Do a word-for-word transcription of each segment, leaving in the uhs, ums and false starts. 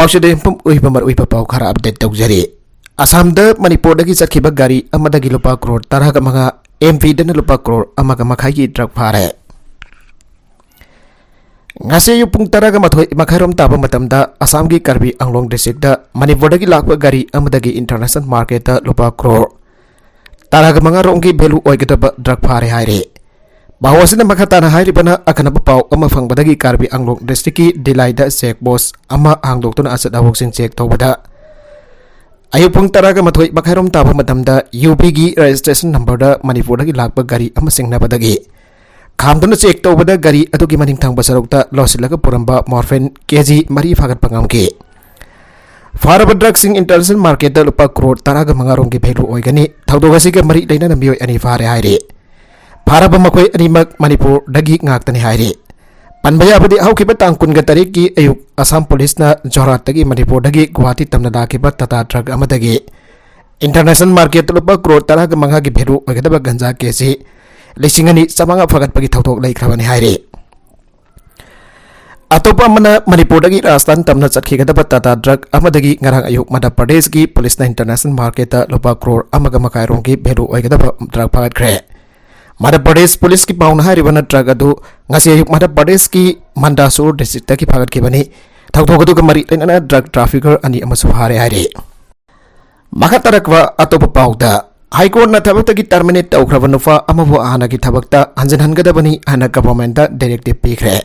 ꯁꯤꯗ ꯌꯨꯝꯐꯝ ꯑꯣꯏꯕ ꯃꯔꯨꯑꯣꯏꯕ ꯄꯥꯎ ꯈꯔ ꯑꯞꯗꯦꯠ ꯇꯧꯖꯔꯤ꯫ ꯑꯁꯥꯝꯗ ꯃꯅꯤꯄꯨꯔꯗꯒꯤ ꯆꯠꯈꯤꯕ ꯒꯥꯔꯤ ꯑꯃꯗꯒꯤ ꯂꯨꯄꯥ ꯀ꯭ꯔꯣꯔ ꯇꯔꯥꯒ ꯃꯉꯥ, ꯑꯦꯝ ꯄꯤꯗꯅ ꯂꯨꯄꯥ ꯀ꯭ꯔꯣꯔ ꯑꯃꯒ ꯃꯈꯥꯏꯒꯤ ꯗ꯭ꯔꯒ ꯐꯥꯔꯦ꯫ ꯉꯁꯤ ꯑꯌꯨꯛ ꯄꯨꯡ ꯇꯔꯥꯒ ꯃꯥꯊꯣꯏ ꯃꯈꯥꯏꯔꯣꯝ ꯇꯥꯕ ꯃꯇꯝꯗ ꯑꯁꯥꯝꯒꯤ ꯀꯥꯔꯕꯤ ꯑꯪꯂꯣꯡ ꯗꯤꯁꯇ꯭ꯔꯤꯛꯇ ꯃꯅꯤꯄꯨꯔꯗꯒꯤ ꯂꯥꯛꯄ ꯒꯥꯔꯤ ꯑꯃꯗꯒꯤ ꯏꯟꯇꯔꯅꯦꯁꯅꯦꯜ ꯃꯥꯔꯀꯦꯠꯇ ꯂꯨꯄꯥ ꯀ꯭ꯔꯣꯔ ꯇꯔꯥꯒ ꯃꯉꯥ ꯔꯣꯝꯒꯤ ꯚꯦꯂꯨ ꯑꯣꯏꯒꯗꯕ ꯗ꯭ꯔꯒ ꯐꯥꯔꯦ ꯍꯥꯏꯔꯤ꯫ ꯄꯥꯎ ꯑꯁꯤꯅ ꯃꯈꯥ ꯇꯥꯅ ꯍꯥꯏꯔꯤꯕꯅ, ꯑꯀꯟꯕ ꯄꯥꯎ ꯑꯃ ꯐꯪꯕꯗꯒꯤ ꯀꯥꯔꯕꯤ ꯑꯪꯂꯣꯡ ꯗꯤꯁꯇ꯭ꯔꯤꯛꯀꯤ ꯗꯤꯂꯥꯏꯗ ꯆꯦꯛ ꯄꯣꯁ ꯑꯃ ꯍꯥꯡꯗꯣꯛꯇꯨꯅ ꯑꯆꯠ ꯑꯋꯣꯛꯁꯤꯡ ꯆꯦꯛ ꯇꯧꯕꯗ, ꯑꯌꯨꯛ ꯄꯨꯡ ꯇꯔꯥꯒ ꯃꯥꯊꯣꯏ ꯃꯈꯥꯏꯔꯣꯝ ꯇꯥꯕ ꯃꯇꯝꯗ ꯌꯨ ꯄꯤꯒꯤ ꯔꯦꯖꯤꯁꯇ꯭ꯔꯦꯁꯟ ꯅꯝꯕꯔꯗ ꯃꯅꯤꯄꯨꯔꯗꯒꯤ ꯂꯥꯛꯄ ꯒꯥꯔꯤ ꯑꯃ ꯆꯤꯡꯅꯕꯗꯒꯤ ꯈꯥꯝꯗꯨꯅ ꯆꯦꯛ ꯇꯧꯕꯗ ꯒꯥꯔꯤ ꯑꯗꯨꯒꯤ ꯃꯅꯤꯡ ꯊꯪꯕ ꯁꯔꯨꯛꯇ ꯂꯣꯠꯁꯤꯜꯂꯒ ꯄꯨꯔꯝꯕ ꯃꯣꯔꯐꯤꯟ ꯀꯦ ꯖꯤ ꯃꯔꯤ ꯐꯥꯒꯠꯄ ꯉꯝꯈꯤ꯫ ꯐꯥꯔꯕ ꯗ꯭ꯔꯒꯁꯤꯡ ꯏꯟꯇꯔꯅꯦꯁꯅꯦꯜ ꯃꯥꯔꯀꯦꯠꯇ ꯂꯨꯄꯥ ꯀ꯭ꯔꯣꯔ ꯇꯔꯥꯒ ꯃꯉꯥ ꯔꯣꯝꯒꯤ ꯚꯦꯂꯨ ꯑꯣꯏꯒꯅꯤ꯫ ꯊꯧꯗꯣꯛ ꯑꯁꯤꯒ ꯃꯔꯤ ꯂꯩꯅꯅ ꯃꯤꯑꯣꯏ ꯑꯅꯤ ꯐꯥꯔꯦ ꯍꯥꯏꯔꯤ꯫ ꯐꯥꯔꯕ ꯃꯈꯣꯏ ꯑꯅꯤꯃꯛ ꯃꯅꯤꯄꯨꯔꯗꯒꯤ ꯉꯥꯛꯇꯅꯤ ꯍꯥꯏꯔꯤ꯫ ꯄꯟꯕ ꯌꯥꯕꯗꯤ, ꯍꯧꯈꯤꯕ ꯇꯥꯡ ꯀꯨꯟꯒ ꯇꯔꯦꯠꯀꯤ ꯑꯌꯨꯛ ꯑꯁꯥꯝ ꯄꯨꯂꯤꯁꯅ ꯖꯣꯔꯍꯥꯠꯇꯒꯤ ꯃꯅꯤꯄꯨꯔꯗꯒꯤ ꯒꯨꯋꯥꯍꯥꯇꯤ ꯇꯝꯅ ꯂꯥꯛꯈꯤꯕ ꯇꯥꯇꯥ ꯗ꯭ꯔꯒ ꯑꯃꯗꯒꯤ ꯏꯟꯇꯔꯅꯦꯁꯅꯦꯜ ꯃꯥꯔꯀꯦꯠꯇ ꯂꯨꯄꯥ ꯀ꯭ꯔꯣꯔ ꯇꯔꯥꯒ ꯃꯉꯥꯒꯤ ꯚꯦꯂꯨ ꯑꯣꯏꯒꯗꯕ ꯒꯟꯖꯥ ꯀꯦ ꯖꯤ ꯂꯤꯁꯤꯡ ꯑꯅꯤ ꯆꯥꯃꯉꯥ ꯐꯥꯒꯠꯄꯒꯤ ꯊꯧꯗꯣꯛ ꯂꯩꯈ꯭ꯔꯕꯅꯤ ꯍꯥꯏꯔꯤ꯫ ꯑꯇꯣꯞꯄ ꯑꯃꯅ ꯃꯅꯤꯄꯨꯔꯗꯒꯤ ꯔꯥꯖꯁꯊꯥꯟ ꯇꯝꯅ ꯆꯠꯈꯤꯒꯗꯕ ꯇꯥꯇꯥ ꯗ꯭ꯔꯒ ꯑꯃꯗꯒꯤ ꯉꯔꯥꯡ ꯑꯌꯨꯛ ꯃꯙ꯭ꯌ ꯄ꯭ꯔꯗꯦꯁꯀꯤ ꯄꯨꯂꯤꯁꯅ ꯏꯟꯇꯔꯅꯦꯁꯅꯦꯜ ꯃꯥꯔꯀꯦꯠꯇ ꯂꯨꯄꯥ ꯀ꯭ꯔꯣꯔ ꯑꯃꯒ ꯃꯈꯥꯏ ꯔꯣꯝꯒꯤ ꯚꯦꯂꯨ ꯑꯣꯏꯒꯗꯕ ꯗ꯭ꯔꯒ ꯐꯥꯒꯠꯈ꯭ꯔꯦ꯫ ꯃꯙ꯭ꯌ ꯄ꯭ꯔꯗꯦꯁ ꯄꯨꯂꯤꯁꯀꯤ ꯄꯥꯎꯅ ꯍꯥꯏꯔꯤꯕꯅ, ꯗ꯭ꯔꯒ ꯑꯗꯨ ꯉꯁꯤ ꯑꯌꯨꯛ ꯃꯙ꯭ꯌ ꯄ꯭ꯔꯗꯦꯁꯀꯤ ꯃꯟꯗꯥꯁꯣꯔ ꯗꯤꯁꯇ꯭ꯔꯤꯛꯇꯒꯤ ꯐꯥꯒꯠꯈꯤꯕꯅꯤ꯫ ꯊꯧꯗꯣꯛ ꯑꯗꯨꯒ ꯃꯔꯤ ꯂꯩꯅꯅ ꯗ꯭ꯔꯒ ꯇ꯭ꯔꯥꯐꯤꯀꯔ ꯑꯅꯤ ꯑꯃꯁꯨ ꯐꯥꯔꯦ ꯍꯥꯏꯔꯤ꯫ ꯃꯈꯥ ꯇꯥꯔꯛꯄ ꯑꯇꯣꯞꯄ ꯄꯥꯎꯗ, ꯍꯥꯏ ꯀꯣꯔꯠꯅ ꯊꯕꯛꯇꯒꯤ ꯇꯔꯃꯤꯅꯦꯠ ꯇꯧꯈ꯭ꯔꯕ ꯅꯨꯄꯥ ꯑꯃꯕꯨ ꯍꯥꯟꯅꯒꯤ ꯊꯕꯛꯇ ꯍꯟꯖꯤꯟꯍꯟꯒꯗꯕꯅꯤ ꯍꯥꯏꯅ ꯒꯚꯔꯟꯃꯦꯟꯠꯇ ꯗꯥꯏꯔꯦꯛꯇꯤꯚ ꯄꯤꯈ꯭ꯔꯦ꯫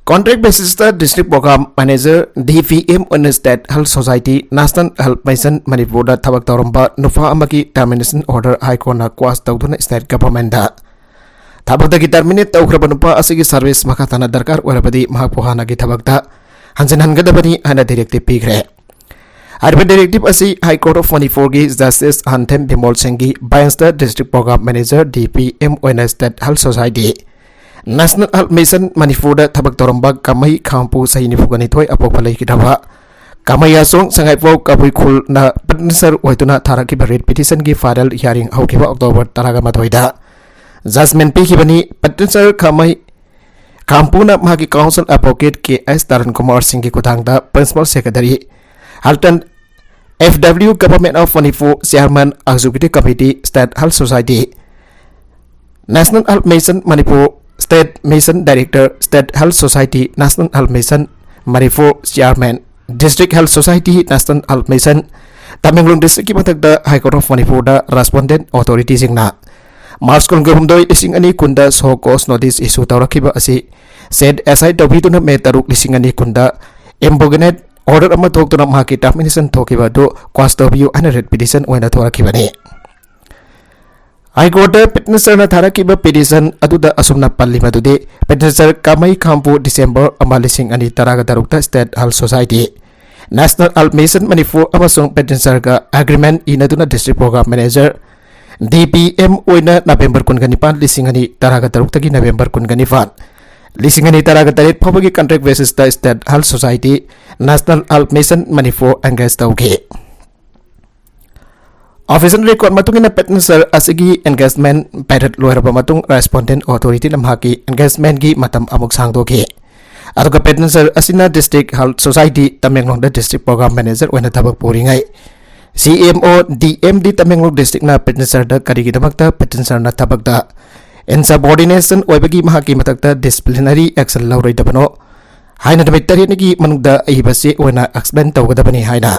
ꯀꯣꯟꯇ꯭ꯔꯦꯛ ꯕꯦꯁꯤꯁꯇ ꯗꯤꯁꯇ꯭ꯔꯤꯛ ꯄ꯭ꯔꯣꯒ꯭ꯔꯥꯝ ꯃꯦꯅꯦꯖꯔ, ꯗꯤ ꯄꯤ ꯑꯦꯝ ꯑꯣꯏꯅ state health society, national health mission ꯃꯅꯤꯄꯨꯔꯗ ꯊꯕꯛ ꯇꯧꯔꯝꯕ ꯅꯨꯄꯥ ꯑꯃꯒꯤ ꯇꯔꯃꯤꯅꯦꯁꯟ ꯑꯣꯔꯗꯔ ꯍꯥꯏ ꯀꯣꯔꯠꯅ ꯀ꯭ꯋꯥꯁ ꯇꯧꯗꯨꯅ ꯁ꯭ꯇꯦꯠ ꯒꯚꯔꯟꯃꯦꯟꯠꯇ ꯊꯕꯛꯇꯒꯤ ꯇꯔꯃꯤꯅꯦꯠ ꯇꯧꯈ꯭ꯔꯕ ꯅꯨꯄꯥ ꯑꯁꯤꯒꯤ ꯁꯔꯚꯤꯁ ꯃꯈꯥ ꯇꯥꯅ ꯗꯔꯀꯥꯔ ꯑꯣꯏꯔꯕꯗꯤ ꯃꯍꯥꯛꯄꯨ ꯍꯥꯟꯅꯒꯤ ꯊꯕꯛꯇ ꯍꯟꯖꯤꯟꯍꯟꯒꯗꯕꯅꯤ ꯍꯥꯏꯅ ꯗꯥꯏꯔꯦꯛꯇꯤꯚ ꯄꯤꯈ꯭ꯔꯦ꯫ ꯍꯥꯏꯔꯤꯕ ꯗꯥꯏꯔꯦꯛꯇꯤꯚ ꯑꯁꯤ ꯍꯥꯏ ꯀꯣꯔꯠ ꯑꯣꯐ ꯃꯅꯤꯄꯨꯔꯒꯤ ꯖꯁꯇꯤꯁ ꯑꯍꯟꯊꯦꯝ ꯕꯤꯃꯣꯜ ꯁꯤꯡꯒꯤ ꯕꯦꯟꯁꯇ ꯗꯤꯁꯇ꯭ꯔꯤꯛ ꯄ꯭ꯔꯣꯒ꯭ꯔꯥꯝ ꯃꯦꯅꯦꯖꯔ, ꯗꯤ ꯄꯤ ꯑꯦꯝ ꯑꯣꯏꯅ state health society, national health mission ꯃꯅꯤꯄꯨꯔꯗ ꯊꯕꯛ ꯇꯧꯔꯝꯕ ꯀꯃꯩ ꯈꯥꯡꯄꯨ ꯆꯍꯤ ꯅꯤꯐꯨꯒ ꯅꯤꯊꯣꯏ ꯑꯄꯣꯛꯄ ꯂꯩꯈꯤꯗ꯭ꯔꯕ ꯀꯃꯩ ꯑꯁꯣꯡ ꯁꯉꯥꯏꯄ꯭ꯔꯧ ꯀꯕꯨꯏ ꯈꯨꯜꯅ ꯄꯤꯇꯤꯁꯅꯔ ꯑꯣꯏꯗꯨꯅ ꯊꯥꯔꯛꯈꯤꯕ ꯔꯤꯠ ꯄꯤꯇꯤꯁꯟꯒꯤ ꯐꯥꯏꯅꯦꯜ ꯍꯤꯌꯥꯔꯤꯡ ꯍꯧꯈꯤꯕ ꯑꯣꯛꯇꯣꯕꯔ ꯇꯔꯥꯒ ꯃꯥꯊꯣꯏꯗ ꯖꯖꯃꯦꯟꯠ ꯄꯤꯈꯤꯕꯅꯤ꯫ ꯄꯤꯇꯤꯁꯅꯔ ꯀꯃꯩ ꯈꯥꯝꯄꯨꯅ ꯃꯍꯥꯛꯀꯤ counsel advocate K S Taran Kumar Singh ꯒꯤ ꯈꯨꯠꯊꯥꯡꯗ Principal Secretary, Halton F W Government of Manipur Chairman, Executive Committee, State Health Society, National Health Mission Manipur, State Mission Director, State Health Society, National Health Mission Manipur Chairman, District Health Society, National Health Mission, Tamenglong district ꯀꯤ ꯃꯊꯛꯇ High Court of Manipur the respondent authority ꯁꯤꯡꯅ March ꯀꯨꯟꯒ ꯍꯨꯝꯗꯣꯏ, ꯂꯤꯁꯤꯡ ꯑꯅꯤ ꯀꯨꯟꯗ show cause notice issue ꯇꯧꯔꯛꯈꯤꯕ ꯑꯁꯤ set aside ꯇꯧꯕꯤꯗꯨꯅ May ꯇꯔꯨꯛ, ꯂꯤꯁꯤꯡ ꯑꯅꯤ ꯀꯨꯟꯗ impugnate order ꯑꯃ ꯊꯣꯛꯇꯨꯅ ꯃꯍꯥꯛꯀꯤ termination ꯊꯣꯛꯈꯤꯕ ꯑꯗꯨ quash ꯇꯧꯕꯤꯌꯨ ꯍꯥꯏꯅ writ petition ꯑꯣꯏꯅ ꯊꯣꯔꯛꯈꯤꯕꯅꯤ꯫ High Court ꯇ petitioner ꯅ ꯊꯥꯔꯛꯈꯤꯕ petition ꯑꯗꯨꯗ ꯑꯁꯨꯝꯅ ꯄꯜꯂꯤ ꯃꯗꯨꯗꯤ, petitioner ꯀꯥꯃꯩ ꯈꯥꯝꯄꯨ December ꯑꯃ, ꯂꯤꯁꯤꯡ ꯑꯅꯤ ꯇꯔꯥꯒ ꯇꯔꯨꯛꯇ State Health Society, National Health Mission Manipur ꯑꯃꯁꯨꯡ petitioner ꯒ agreement ꯏꯅꯗꯨꯅ District Program Manager, D P M ꯑꯣꯏꯅ November ꯀꯨꯟꯒ ꯅꯤꯄꯥꯟ, ꯂꯤꯁꯤꯡ ꯑꯅꯤ ꯇꯔꯥꯒ ꯇꯔꯨꯛꯇꯒꯤ November ꯀꯨꯟꯒ ꯅꯤꯄꯥꯟ, ꯂꯤꯁꯤꯡ ꯑꯅꯤ ꯇꯔꯥꯒ ꯇꯔꯦꯠ ꯐꯥꯎꯕꯒꯤ contract basis ꯇ State Health Society, National Health Mission Manipur engage ꯇꯧꯈꯤ꯫ Official record ꯃꯇꯨꯡ ꯏꯟꯅ petitioner ꯑꯁꯤꯒꯤ engagement period ꯂꯣꯏꯔꯕ ꯃꯇꯨꯡ respondent authority ꯅ ꯃꯍꯥꯛꯀꯤ engagement ꯀꯤ ꯃꯇꯝ ꯑꯃꯨꯛ ꯁꯥꯡꯗꯣꯛꯈꯤ꯫ ꯑꯗꯨꯒ petitioner ꯑꯁꯤꯅ District Health Society ꯇꯃꯦꯡꯂꯣꯡꯗ District Program Manager ꯑꯣꯏꯅ ꯊꯕꯛ ꯄꯨꯔꯤꯉꯩ C M O D M D Tamenglong district ꯅ petitioner ꯗ ꯀꯔꯤꯒꯤꯗꯃꯛꯇ petitioner ꯅ ꯊꯕꯛꯇ insubordination ꯑꯣꯏꯕꯒꯤ ꯃꯍꯥꯛꯀꯤ ꯃꯊꯛꯇ disciplinary action ꯂꯧꯔꯣꯏꯗꯕꯅꯣ ꯍꯥꯏꯅ ꯅꯨꯃꯤꯠ ꯇꯔꯦꯠꯅꯤꯒꯤ ꯃꯅꯨꯡꯗ ꯑꯏꯕ ꯆꯦ ꯑꯣꯏꯅ explain ꯇꯧꯒꯗꯕꯅꯤ ꯍꯥꯏꯅ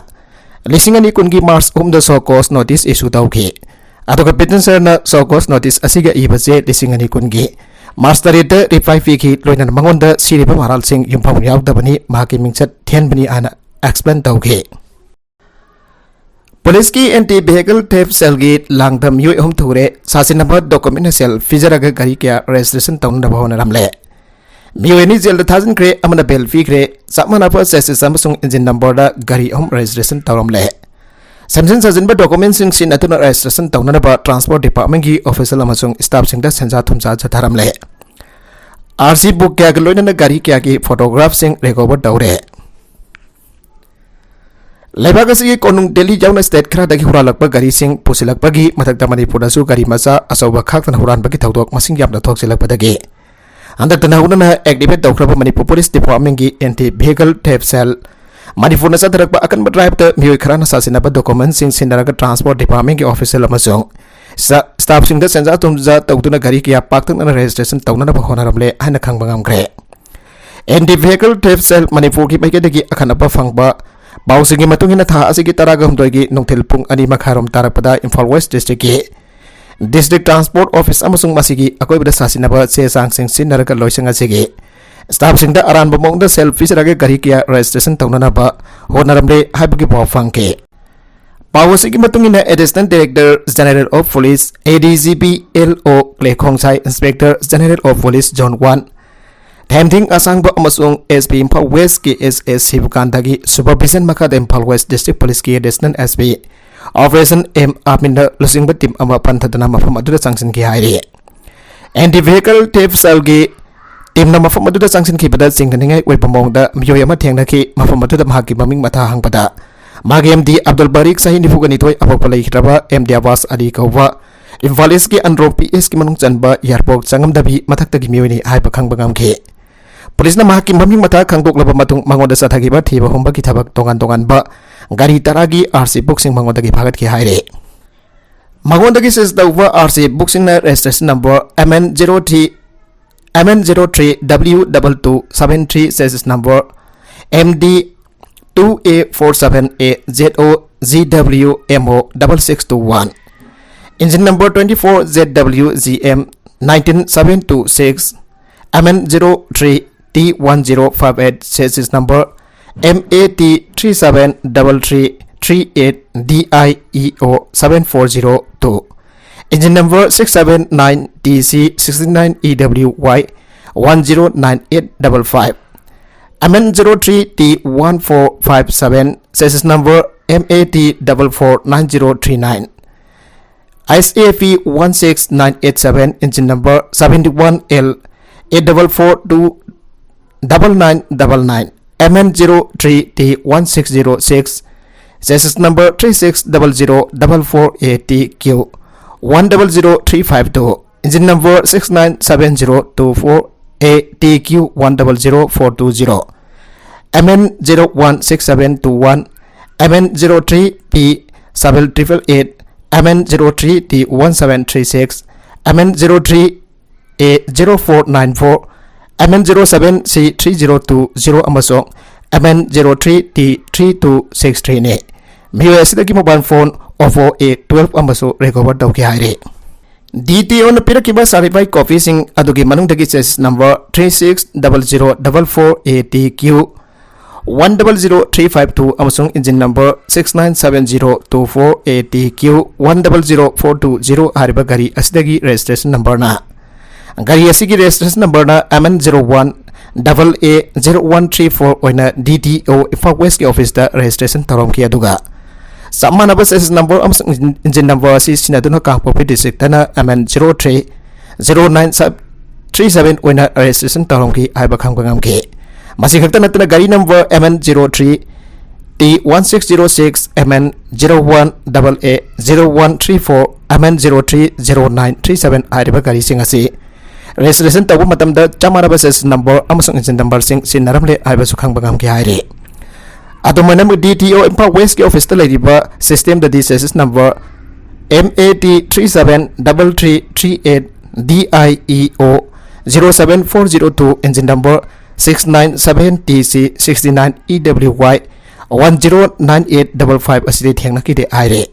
ꯂꯤꯁꯤꯡ ꯑꯅꯤ ꯀꯨꯟꯒꯤ March ꯑꯍꯨꯝꯗ show cause notice issue ꯇꯧꯈꯤ꯫ ꯑꯗꯨꯒ petitioner ꯅ show cause notice ꯑꯁꯤꯒ ꯏꯕ ꯆꯦ ꯂꯤꯁꯤꯡ ꯑꯅꯤ ꯀꯨꯟꯒꯤ March ꯇꯔꯦꯠꯇ reply ꯄꯤꯈꯤ, ꯂꯣꯏꯅꯅ ꯃꯉꯣꯟꯗ ꯁꯤꯔꯤꯕ ꯃꯔꯥꯜꯁꯤꯡ ꯌꯨꯝꯐꯝ ꯌꯥꯎꯗꯕꯅꯤ, ꯃꯍꯥꯛꯀꯤ ꯃꯤꯡꯆꯠ ꯊꯤꯍꯟꯕꯅꯤ ꯍꯥꯏꯅ explain ꯇꯧꯈꯤ꯫ Police ꯀꯤ anti vehicle theft cell ꯒꯤ ꯂꯥꯡꯗ ꯃꯤꯑꯣꯏ ꯑꯍꯨꯝ ꯊꯨꯔꯦ, ꯁꯥꯁꯤꯟꯅꯕ document ꯅ ꯁꯦꯜ ꯄꯤꯖꯔꯒ ꯒꯥꯔꯤ ꯀꯌꯥ registration ꯇꯧꯅꯅꯕ ꯍꯣꯠꯅꯔꯝꯂꯦ꯫ ꯃꯤꯑꯣꯏ ꯑꯅꯤ ꯖꯦꯜꯗ ꯊꯥꯖꯤꯟꯈ꯭ꯔꯦ, ꯑꯃꯅ bail ꯄꯤꯈ꯭ꯔꯦ꯫ ꯆꯞ ꯃꯥꯟꯅꯕ chassis ꯑꯃꯁꯨꯡ engine number ꯗ ꯒꯥꯔꯤ ꯑꯍꯨꯝ registration ꯇꯧꯔꯝꯂꯦ꯫ ꯁꯦꯝꯖꯤꯟ ꯁꯥꯖꯤꯟꯕ document ꯁꯤꯡ ꯁꯤꯖꯤꯟꯅꯗꯨꯅ registration ꯇꯧꯅꯅꯕ transport department ꯀꯤ official ꯑꯃꯁꯨꯡ staff ꯁꯤꯡꯗ ꯁꯦꯟꯖꯥ ꯊꯨꯝꯖꯥ ꯆꯠꯊꯔꯝꯂꯦ꯫ R C book ꯀꯌꯥꯒ ꯂꯣꯏꯅꯅ ꯒꯥꯔꯤ ꯀꯌꯥꯒꯤ photograph ꯁꯤꯡ recover ꯇꯧꯔꯦ꯫ ꯂꯩꯕꯥꯛ ꯑꯁꯤꯒꯤ ꯀꯣꯅꯨꯡ ꯗꯦꯜꯂꯤ ꯌꯥꯎꯅ state ꯈꯔꯗꯒꯤ ꯍꯨꯔꯥꯜꯂꯛꯄ ꯒꯥꯔꯤꯁꯤꯡ ꯄꯨꯁꯤꯜꯂꯛꯄꯒꯤ ꯃꯊꯛꯇ ꯃꯅꯤꯄꯨꯔꯗꯁꯨ ꯒꯥꯔꯤ ꯃꯆꯥ ꯑꯆꯧꯕ ꯈꯥꯛꯇꯅ ꯍꯨꯔꯥꯟꯕꯒꯤ ꯊꯧꯗꯣꯛ ꯃꯁꯤꯡ ꯌꯥꯝꯅ ꯊꯣꯛꯆꯤꯜꯂꯛꯄꯗꯒꯤ ꯍꯟꯗꯛꯇ ꯅꯧꯅ activate ꯇꯧꯈ꯭ꯔꯕ ꯃꯅꯤꯄꯨꯔ ꯄꯨꯂꯤꯁ ꯗꯤꯄꯥꯔꯠꯃꯦꯟꯒꯤ ꯑꯦꯟꯇꯤ ꯚꯤꯍꯤꯀꯜ ꯊꯦꯞ ꯁꯦꯜ, ꯃꯅꯤꯄꯨꯔꯅ ꯆꯠꯊꯔꯛꯄ ꯑꯀꯟꯕ ꯗ꯭ꯔꯥꯏꯚꯇ ꯃꯤꯑꯣꯏ ꯈꯔꯅ ꯁꯥꯁꯤꯟꯅꯕ ꯗꯣꯀꯨꯃꯦꯟꯁꯤꯡ ꯁꯤꯟꯅꯔꯒ ꯇ꯭ꯔꯥꯟꯁꯄꯣꯔꯠ ꯗꯤꯄꯥꯔꯠꯃꯦꯟꯒꯤ ꯑꯣꯐꯤꯁꯤꯌꯦꯜ ꯑꯃꯁꯨꯡ ꯁ-, ꯁ꯭ꯇꯥꯐꯁꯤꯡꯗ ꯁꯦꯟꯖꯥ ꯊꯨꯝꯖꯥ ꯇꯧꯗꯨꯅ ꯒꯥꯔꯤ ꯀꯌꯥ ꯄꯥꯛꯇꯛꯅꯅ ꯔꯦꯖꯤꯁꯇ꯭ꯔꯦꯁꯟ ꯇꯧꯅꯅꯕ ꯍꯣꯠꯅꯔꯝꯂꯦ ꯍꯥꯏꯅ ꯈꯪꯕ ꯉꯝꯈ꯭ꯔꯦ꯫ ꯑꯦꯟꯇꯤ ꯚꯤꯍꯤꯀꯜ ꯊꯦꯞ ꯁꯦꯜ ꯃꯅꯤꯄꯨꯔꯒꯤ ꯃꯥꯏꯀꯩꯗꯒꯤ ꯑꯈꯟꯅꯕ ꯐꯪꯕ ꯄꯥꯎꯁꯤꯡꯒꯤ ꯃꯇꯨꯡ ꯏꯟꯅ, ꯊꯥ ꯑꯁꯤꯒꯤ ꯇꯔꯥꯒ ꯍꯨꯝꯗꯣꯏꯒꯤ ꯅꯨꯡꯊꯤꯜ ꯄꯨꯡ ꯑꯅꯤ ꯃꯈꯥꯏꯔꯣꯝ ꯇꯥꯔꯛꯄꯗ ꯏꯝꯐꯥꯜ ꯋꯦꯁ ꯗꯤꯁꯇ꯭ꯔꯤꯛꯀꯤ ꯗꯤꯁꯇ꯭ꯔꯤꯛ ꯇ꯭ꯔꯥꯟꯁꯄꯣꯔꯠ ꯑꯣꯐꯤꯁ ꯑꯃꯁꯨꯡ ꯃꯁꯤꯒꯤ ꯑꯀꯣꯏꯕꯗ ꯁꯥꯁꯤꯟꯅꯕ ꯆꯦ ꯆꯥꯡꯁꯤꯡ ꯁꯤꯖꯤꯟꯅꯔꯒ ꯂꯣꯏꯁꯪ ꯑꯁꯤꯒꯤ ꯁ꯭ꯇꯥꯐꯁꯤꯡꯗ ꯑꯔꯥꯟꯕ ꯃꯑꯣꯡꯗ ꯁꯦꯜ ꯄꯤꯖꯔꯒ ꯒꯥꯔꯤ ꯀꯌꯥ ꯔꯦꯖꯤꯁꯇ꯭ꯔꯦꯁꯟ ꯇꯧꯅꯅꯕ ꯍꯣꯠꯅꯔꯝꯂꯦ ꯍꯥꯏꯕꯒꯤ ꯄꯥꯎ ꯐꯪꯈꯤ꯫ ꯄꯥꯎ ꯑꯁꯤꯒꯤ ꯃꯇꯨꯡ ꯏꯟꯅ, additional director general of police, A D G P, L O ꯀ꯭ꯂꯦꯈꯣꯡꯁꯥꯏ, inspector general of police zone one, Themthing Ashang ꯑꯃꯁꯨꯡ S P Imphal west K S S ꯁꯤꯕꯀꯥꯟꯇꯒꯤ ꯁꯨꯄꯔꯚꯤꯖꯟ ꯃꯈꯥꯗ ꯏꯝꯐꯥꯜ ꯋꯦꯁ ꯗꯤꯁꯇ꯭ꯔꯤꯛ ꯄꯨꯂꯤꯁꯀꯤ additional S P operation M ꯑꯥꯃꯤꯟꯅ ꯂꯨꯆꯤꯡꯕ ꯇꯤꯝ ꯑꯃ ꯐꯟꯊꯗꯨꯅ ꯃꯐꯝ ꯑꯗꯨꯗ ꯆꯪꯁꯤꯟꯈꯤ ꯍꯥꯏꯔꯤ꯫ ꯑꯦꯟꯇꯤ ꯚꯤꯍꯤꯀꯜ ꯊꯦꯞ ꯁꯦꯜꯒꯤ ꯇꯤꯝꯅ ꯃꯐꯝ ꯑꯗꯨꯗ ꯆꯪꯁꯤꯟꯈꯤꯕꯗ ꯆꯤꯡꯅꯅꯤꯡꯉꯥꯏ ꯑꯣꯏꯕ ꯃꯑꯣꯡꯗ ꯃꯤꯑꯣꯏ ꯑꯃ ꯊꯦꯡꯅꯈꯤ꯫ ꯃꯐꯝ ꯑꯗꯨꯗ ꯃꯍꯥꯛꯀꯤ ꯃꯃꯤꯡ ꯃꯊꯥ ꯍꯪꯕꯗ ꯃꯥꯒꯤ ꯑꯦꯝ ꯗꯤ ꯑꯕꯗꯨꯜ ꯕꯥꯔꯤꯛ, ꯆꯍꯤ ꯅꯤꯐꯨꯒ ꯅꯤꯊꯣꯏ, ꯑꯄꯣꯛꯄ ꯂꯩꯈꯤꯗ꯭ꯔꯕ ꯑꯦꯝ ꯗꯤ ꯑꯕꯥꯁ ꯑꯂꯤ ꯀꯧꯕ ꯏꯝꯐꯥꯜ ꯏꯁꯀꯤ ꯑꯟꯗ꯭ꯔꯣ ꯄꯤ ꯑꯦꯁꯀꯤ ꯃꯅꯨꯡ ꯆꯟꯕ ꯌꯥꯔꯄꯣꯛ ꯆꯪꯉꯝꯗꯕꯤ ꯃꯊꯛꯇꯒꯤ ꯃꯤꯑꯣꯏꯅꯤ ꯍꯥꯏꯕ ꯈꯪꯕ ꯉꯝꯈꯤ꯫ ꯄꯨꯂꯤꯁꯅ ꯃꯍꯥꯛꯀꯤ ꯃꯃꯤꯡ ꯃꯊꯥ ꯈꯪꯗꯣꯛꯂꯕ ꯃꯇꯨꯡ ꯃꯉꯣꯟꯗ ꯆꯠꯊꯈꯤꯕ ꯊꯤꯕ ꯍꯨꯝꯕꯒꯤ ꯊꯕꯛ ꯇꯣꯉꯥꯟ ꯇꯣꯉꯥꯟꯕ ꯒꯥꯔꯤ ꯇꯔꯥꯒꯤ ꯑꯥꯔ ꯁꯤ ꯕꯨꯛꯁꯤꯡ ꯃꯉꯣꯟꯗꯒꯤ ꯐꯥꯒꯠꯈꯤ ꯍꯥꯏꯔꯤ꯫ ꯃꯉꯣꯟꯗꯒꯤ ꯁꯤꯖ ꯇꯧꯕ ꯑꯥꯔ ꯁꯤ ꯕꯨꯛꯁꯤꯡꯅ registration number M N zero three, M N zero three W double two seven three, chassis number M D two A four seven A Z O G W M O double six two one, engine number twenty four Z W G M nineteen seven two six, M N zero three T one zero five eight, chassis number M A T three seven double three three eight D I E O seven four zero two, engine number six seven nine T C sixty nine E W Y one zero nine eight double five, M N zero three T one four five seven, chassis number M A T double four nine zero three nine, H A P one six nine eight seven, engine number seventy one L eight double four two double nine double nine, M N zero three T one six zero six, chassis number three six double zero double four A T Q one double zero three five two, engine number six nine seven zero two four A T Q one double zero four two zero, M N zero one six seven two one, M N zero three P seven triple eight, M N zero three T one seven three six, M N zero three A zero four nine four, M N zero seven C three zero two zero ꯑꯃꯁꯨꯡ M N zero three T three two six three ꯅꯤ꯫ ꯃꯤꯑꯣꯏ ꯑꯁꯤꯗꯒꯤ mobile phone Oppo A twelve ꯑꯃꯁꯨ recover ꯇꯧꯈꯤ ꯍꯥꯏꯔꯤ꯫ D T O ꯅ ꯄꯤꯔꯛꯈꯤꯕ certified copy ꯁꯤꯡ ꯑꯗꯨꯒꯤ ꯃꯅꯨꯡꯗꯒꯤ chassis number three six double zero double four A T Q one double zero three five two ꯑꯃꯁꯨꯡ engine number six nine seven zero two four A T Q one double zero four two zero ꯍꯥꯏꯔꯤꯕ ꯒꯥꯔꯤ ꯑꯁꯤꯗꯒꯤ registration number ꯅ, ꯒꯥꯔꯤ ꯑꯁꯤꯒꯤ registration number ꯅ M N zero one double A zero one three four ꯑꯣꯏꯅ D T O Imphal West ꯀꯤ office ꯇ registration ꯇꯧꯔꯝꯈꯤ꯫ ꯑꯗꯨꯒ ꯆꯞ ꯃꯥꯟꯅꯕ chassis number ꯑꯃꯁꯨꯡ engine number ꯑꯁꯤ ꯁꯤꯖꯤꯟꯅꯗꯨꯅ ꯀꯥꯡꯄꯣꯛꯄꯤ district ꯇꯅ M N zero three zero nine three seven ꯑꯣꯏꯅ registration ꯇꯧꯔꯝꯈꯤ ꯍꯥꯏꯕ ꯈꯪꯕ ꯉꯝꯈꯤ꯫ ꯃꯁꯤ ꯈꯛꯇ ꯅꯠꯇꯅ ꯒꯥꯔꯤ number M N zero three T one six zero six, M N zero one double A zero one three four, M N zero three zero nine three seven ꯍꯥꯏꯔꯤꯕ ꯒꯥꯔꯤꯁꯤꯡ ꯑꯁꯤ registration ꯇꯧꯕ ꯃꯇꯝꯗ ꯆꯞ ꯃꯥꯟꯅꯕ chassis number ꯑꯃꯁꯨꯡ engine number ꯁꯤꯡ ꯁꯤꯖꯤꯟꯅꯔꯝꯂꯦ ꯍꯥꯏꯕꯁꯨ ꯈꯪꯕ ꯉꯝꯈꯤ ꯍꯥꯏꯔꯤ꯫ ꯑꯗꯨꯃꯥꯏꯅ D T O Imphal West ꯀꯤ office ꯇ ꯂꯩꯔꯤꯕ system ꯗꯗꯤ chassis number M A T three seven double three three eight D I E O zero seven four zero two, engine number six nine seven T C sixty nine E W Y one zero nine eight double five ꯑꯁꯤꯗꯤ ꯊꯦꯡꯅꯈꯤꯗꯦ ꯍꯥꯏꯔꯦ꯫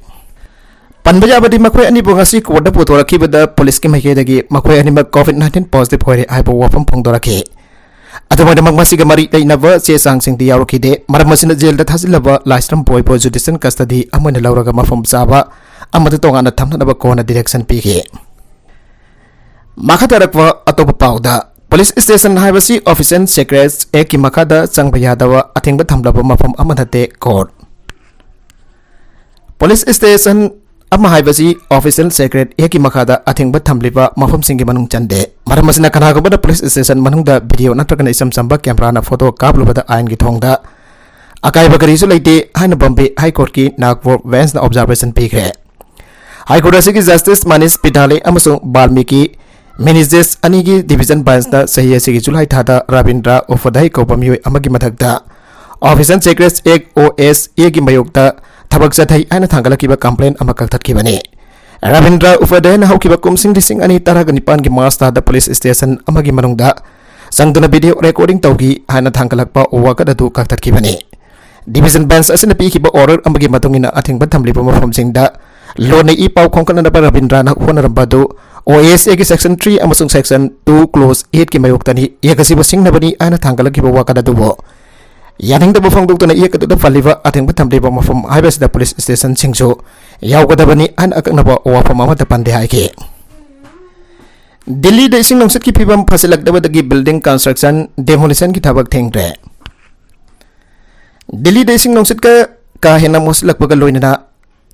ꯄꯟꯕ ꯌꯥꯕꯗꯤ ꯃꯈꯣꯏ ꯑꯅꯤꯕꯨ ꯉꯁꯤ court ꯇ ꯄꯨꯊꯣꯔꯛꯈꯤꯕꯗ police ꯀꯤ ꯃꯥꯏꯀꯩꯗꯒꯤ ꯃꯈꯣꯏ ꯑꯅꯤꯃꯛ COVID nineteen positive ꯑꯣꯏꯔꯦ ꯍꯥꯏꯕ ꯋꯥꯐꯝ ꯐꯣꯡꯗꯣꯔꯛꯈꯤ꯫ ꯑꯗꯨꯃꯥꯏꯅꯃꯛ ꯃꯁꯤꯒ ꯃꯔꯤ ꯂꯩꯅꯕ ꯆꯦ ꯆꯥꯡꯁꯤꯡꯗꯤ ꯌꯥꯎꯔꯛꯈꯤꯗꯦ꯫ ꯃꯔꯝ ꯑꯁꯤꯅ jail ꯗ ꯊꯥꯖꯤꯜꯂꯕ ꯂꯥꯏꯁ꯭ꯔꯝ ꯕꯣꯏꯕꯨ judicial custody ꯑꯃ ꯑꯣꯏꯅ ꯂꯧꯔꯒ ꯃꯐꯝ ꯆꯥꯕ ꯑꯃꯗ ꯇꯣꯉꯥꯟꯅ ꯊꯝꯅꯅꯕ ꯀꯣꯟꯅ direction ꯄꯤꯈꯤ꯫ ꯃꯈꯥ ꯇꯥꯔꯛꯄ ꯑꯇꯣꯞꯄ ꯄꯥꯎꯗ, police station ꯍꯥꯏꯕꯁꯤ Official Secrets Act ꯀꯤ ꯃꯈꯥꯗ ꯆꯪꯕ ꯌꯥꯗꯕ ꯑꯊꯤꯡꯕ ꯊꯝꯂꯕ ꯃꯐꯝ ꯑꯃ ꯅꯠꯇꯦ, court꯫ Police station ꯑꯃ ꯍꯥꯏꯕꯁꯤ Official Secrets Act ꯀꯤ ꯃꯈꯥꯗ ꯑꯊꯤꯡꯕ ꯊꯝꯂꯤꯕ ꯃꯐꯝꯁꯤꯡꯒꯤ ꯃꯅꯨꯡ ꯆꯟꯗꯦ꯫ ꯃꯔꯝ ꯑꯁꯤꯅ ꯀꯅꯥꯒꯨꯝꯕꯅ police station ꯃꯅꯨꯡꯗ video ꯅꯠꯇ꯭ꯔꯒꯅ ꯏꯆꯝ ꯆꯝꯕ camera ꯅ photo ꯀꯥꯞꯂꯨꯕꯗ ꯑꯥꯏꯟꯒꯤ ꯊꯣꯡꯗ ꯑꯀꯥꯏꯕ ꯀꯔꯤꯁꯨ ꯂꯩꯇꯦ ꯍꯥꯏꯅ Bombay High Court ꯀꯤ Nagpur bench ꯅ observation ꯄꯤꯈ꯭ꯔꯦ꯫ High Court ꯑꯁꯤꯒꯤ Justice Manish Pithale ꯑꯃꯁꯨꯡ Valmiki ꯃꯦꯅꯦꯖꯔꯁ ꯑꯅꯤꯒꯤ ꯗꯤꯚꯤꯖꯟ ꯕꯦꯟꯁꯅ ꯆꯍꯤ ꯑꯁꯤꯒꯤ ꯖꯨꯂꯥꯏ ꯊꯥꯗ ꯔꯕꯤꯟꯗ꯭ꯔ ꯎꯄꯥꯙ꯭ꯌꯥꯌ ꯀꯧꯕ ꯃꯤꯑꯣꯏ ꯑꯃꯒꯤ ꯃꯊꯛꯇ Office and Secrets Act, O S A ꯒꯤ ꯃꯥꯌꯣꯛꯇ ꯊꯕꯛ ꯆꯠꯊꯩ ꯍꯥꯏꯅ ꯊꯥꯡꯒꯠꯂꯛꯈꯤꯕ ꯀꯝꯄ꯭ꯂꯦꯟ ꯑꯃ ꯀꯛꯊꯠꯈꯤꯕꯅꯤ꯫ ꯔꯕꯤꯟꯗ꯭ꯔ ꯎꯄꯥꯙ꯭ꯌꯥꯌꯅ ꯍꯧꯈꯤꯕ ꯀꯨꯝꯁꯤꯡ ꯂꯤꯁꯤꯡ ꯑꯅꯤ ꯇꯔꯥꯒ ꯅꯤꯄꯥꯟꯒꯤ ꯃꯥꯔꯆ ꯊꯥꯗ ꯄꯨꯂꯤꯁ ꯁ꯭ꯇꯦꯁꯟ ꯑꯃꯒꯤ ꯃꯅꯨꯡꯗ ꯆꯪꯗꯨꯅ ꯚꯤꯗꯤꯑꯣ ꯔꯦꯀꯣꯔꯗꯤꯡ ꯇꯧꯈꯤ ꯍꯥꯏꯅ ꯊꯥꯡꯒꯠꯂꯛꯄ ꯋꯥꯀꯠ ꯑꯗꯨ ꯀꯛꯊꯠꯈꯤꯕꯅꯤ꯫ ꯗꯤꯚꯤꯖꯟ ꯕꯦꯟꯁ ꯑꯁꯤꯅ ꯄꯤꯈꯤꯕ ꯑꯣꯔꯗꯔ ꯑꯃꯒꯤ ꯃꯇꯨꯡ ꯏꯟꯅ ꯑꯊꯤꯡꯕ ꯊꯝꯂꯤꯕ ꯃꯐꯝꯁꯤꯡꯗ ꯂꯣꯟꯅ ꯏ ꯄꯥꯎ ꯈꯣꯝꯒꯠꯅꯅꯕ ꯔꯕꯤꯟꯗ꯭ꯔꯅ ꯍꯣꯠꯅꯔꯝꯕ ꯑꯗꯨ O S A ꯒꯤ Section three ꯑꯃꯁꯨꯡ Section two Clause eight ꯀꯤ ꯃꯥꯌꯣꯛꯇꯅꯤ꯫ Act ꯑꯁꯤꯕꯨ ꯁꯤꯡꯅꯕꯅꯤ ꯍꯥꯏꯅ ꯊꯥꯡꯒꯠꯂꯛꯈꯤꯕ ꯋꯥꯀꯠ ꯑꯗꯨꯕꯨ ꯌꯥꯅꯤꯡꯗꯕ ꯐꯣꯡꯗꯣꯛꯇꯨꯅ Act ꯑꯗꯨꯗ ꯄꯜꯂꯤꯕ ꯑꯊꯤꯡꯕ ꯊꯝꯂꯤꯕ ꯃꯐꯝ ꯍꯥꯏꯕꯁꯤꯗ ꯄꯨꯂꯤꯁ ꯁ꯭ꯇꯦꯁꯟꯁꯤꯡꯁꯨ ꯌꯥꯎꯒꯗꯕꯅꯤ ꯍꯥꯏꯅ ꯑꯀꯛꯅꯕ ꯋꯥꯐꯝ ꯑꯃꯠꯇ ꯄꯟꯗꯦ ꯍꯥꯏꯈꯤ꯫ ꯗꯤꯜꯂꯤꯗ ꯏꯁꯤꯡ ꯅꯨꯡꯁꯤꯠꯀꯤ ꯐꯤꯕꯝ ꯐꯠꯁꯤꯜꯂꯛꯇꯕꯗꯒꯤ building construction demolition ꯒꯤ ꯊꯕꯛ ꯊꯤꯡꯗ꯭ꯔꯦ꯫ ꯗꯤꯜꯂꯤꯗ ꯏꯁꯤꯡ ꯅꯨꯡꯁꯤꯠꯀ ꯀꯥ ꯍꯦꯟꯅ ꯃꯣꯠꯁꯤꯜꯂꯛꯄꯒ ꯂꯣꯏꯅꯅ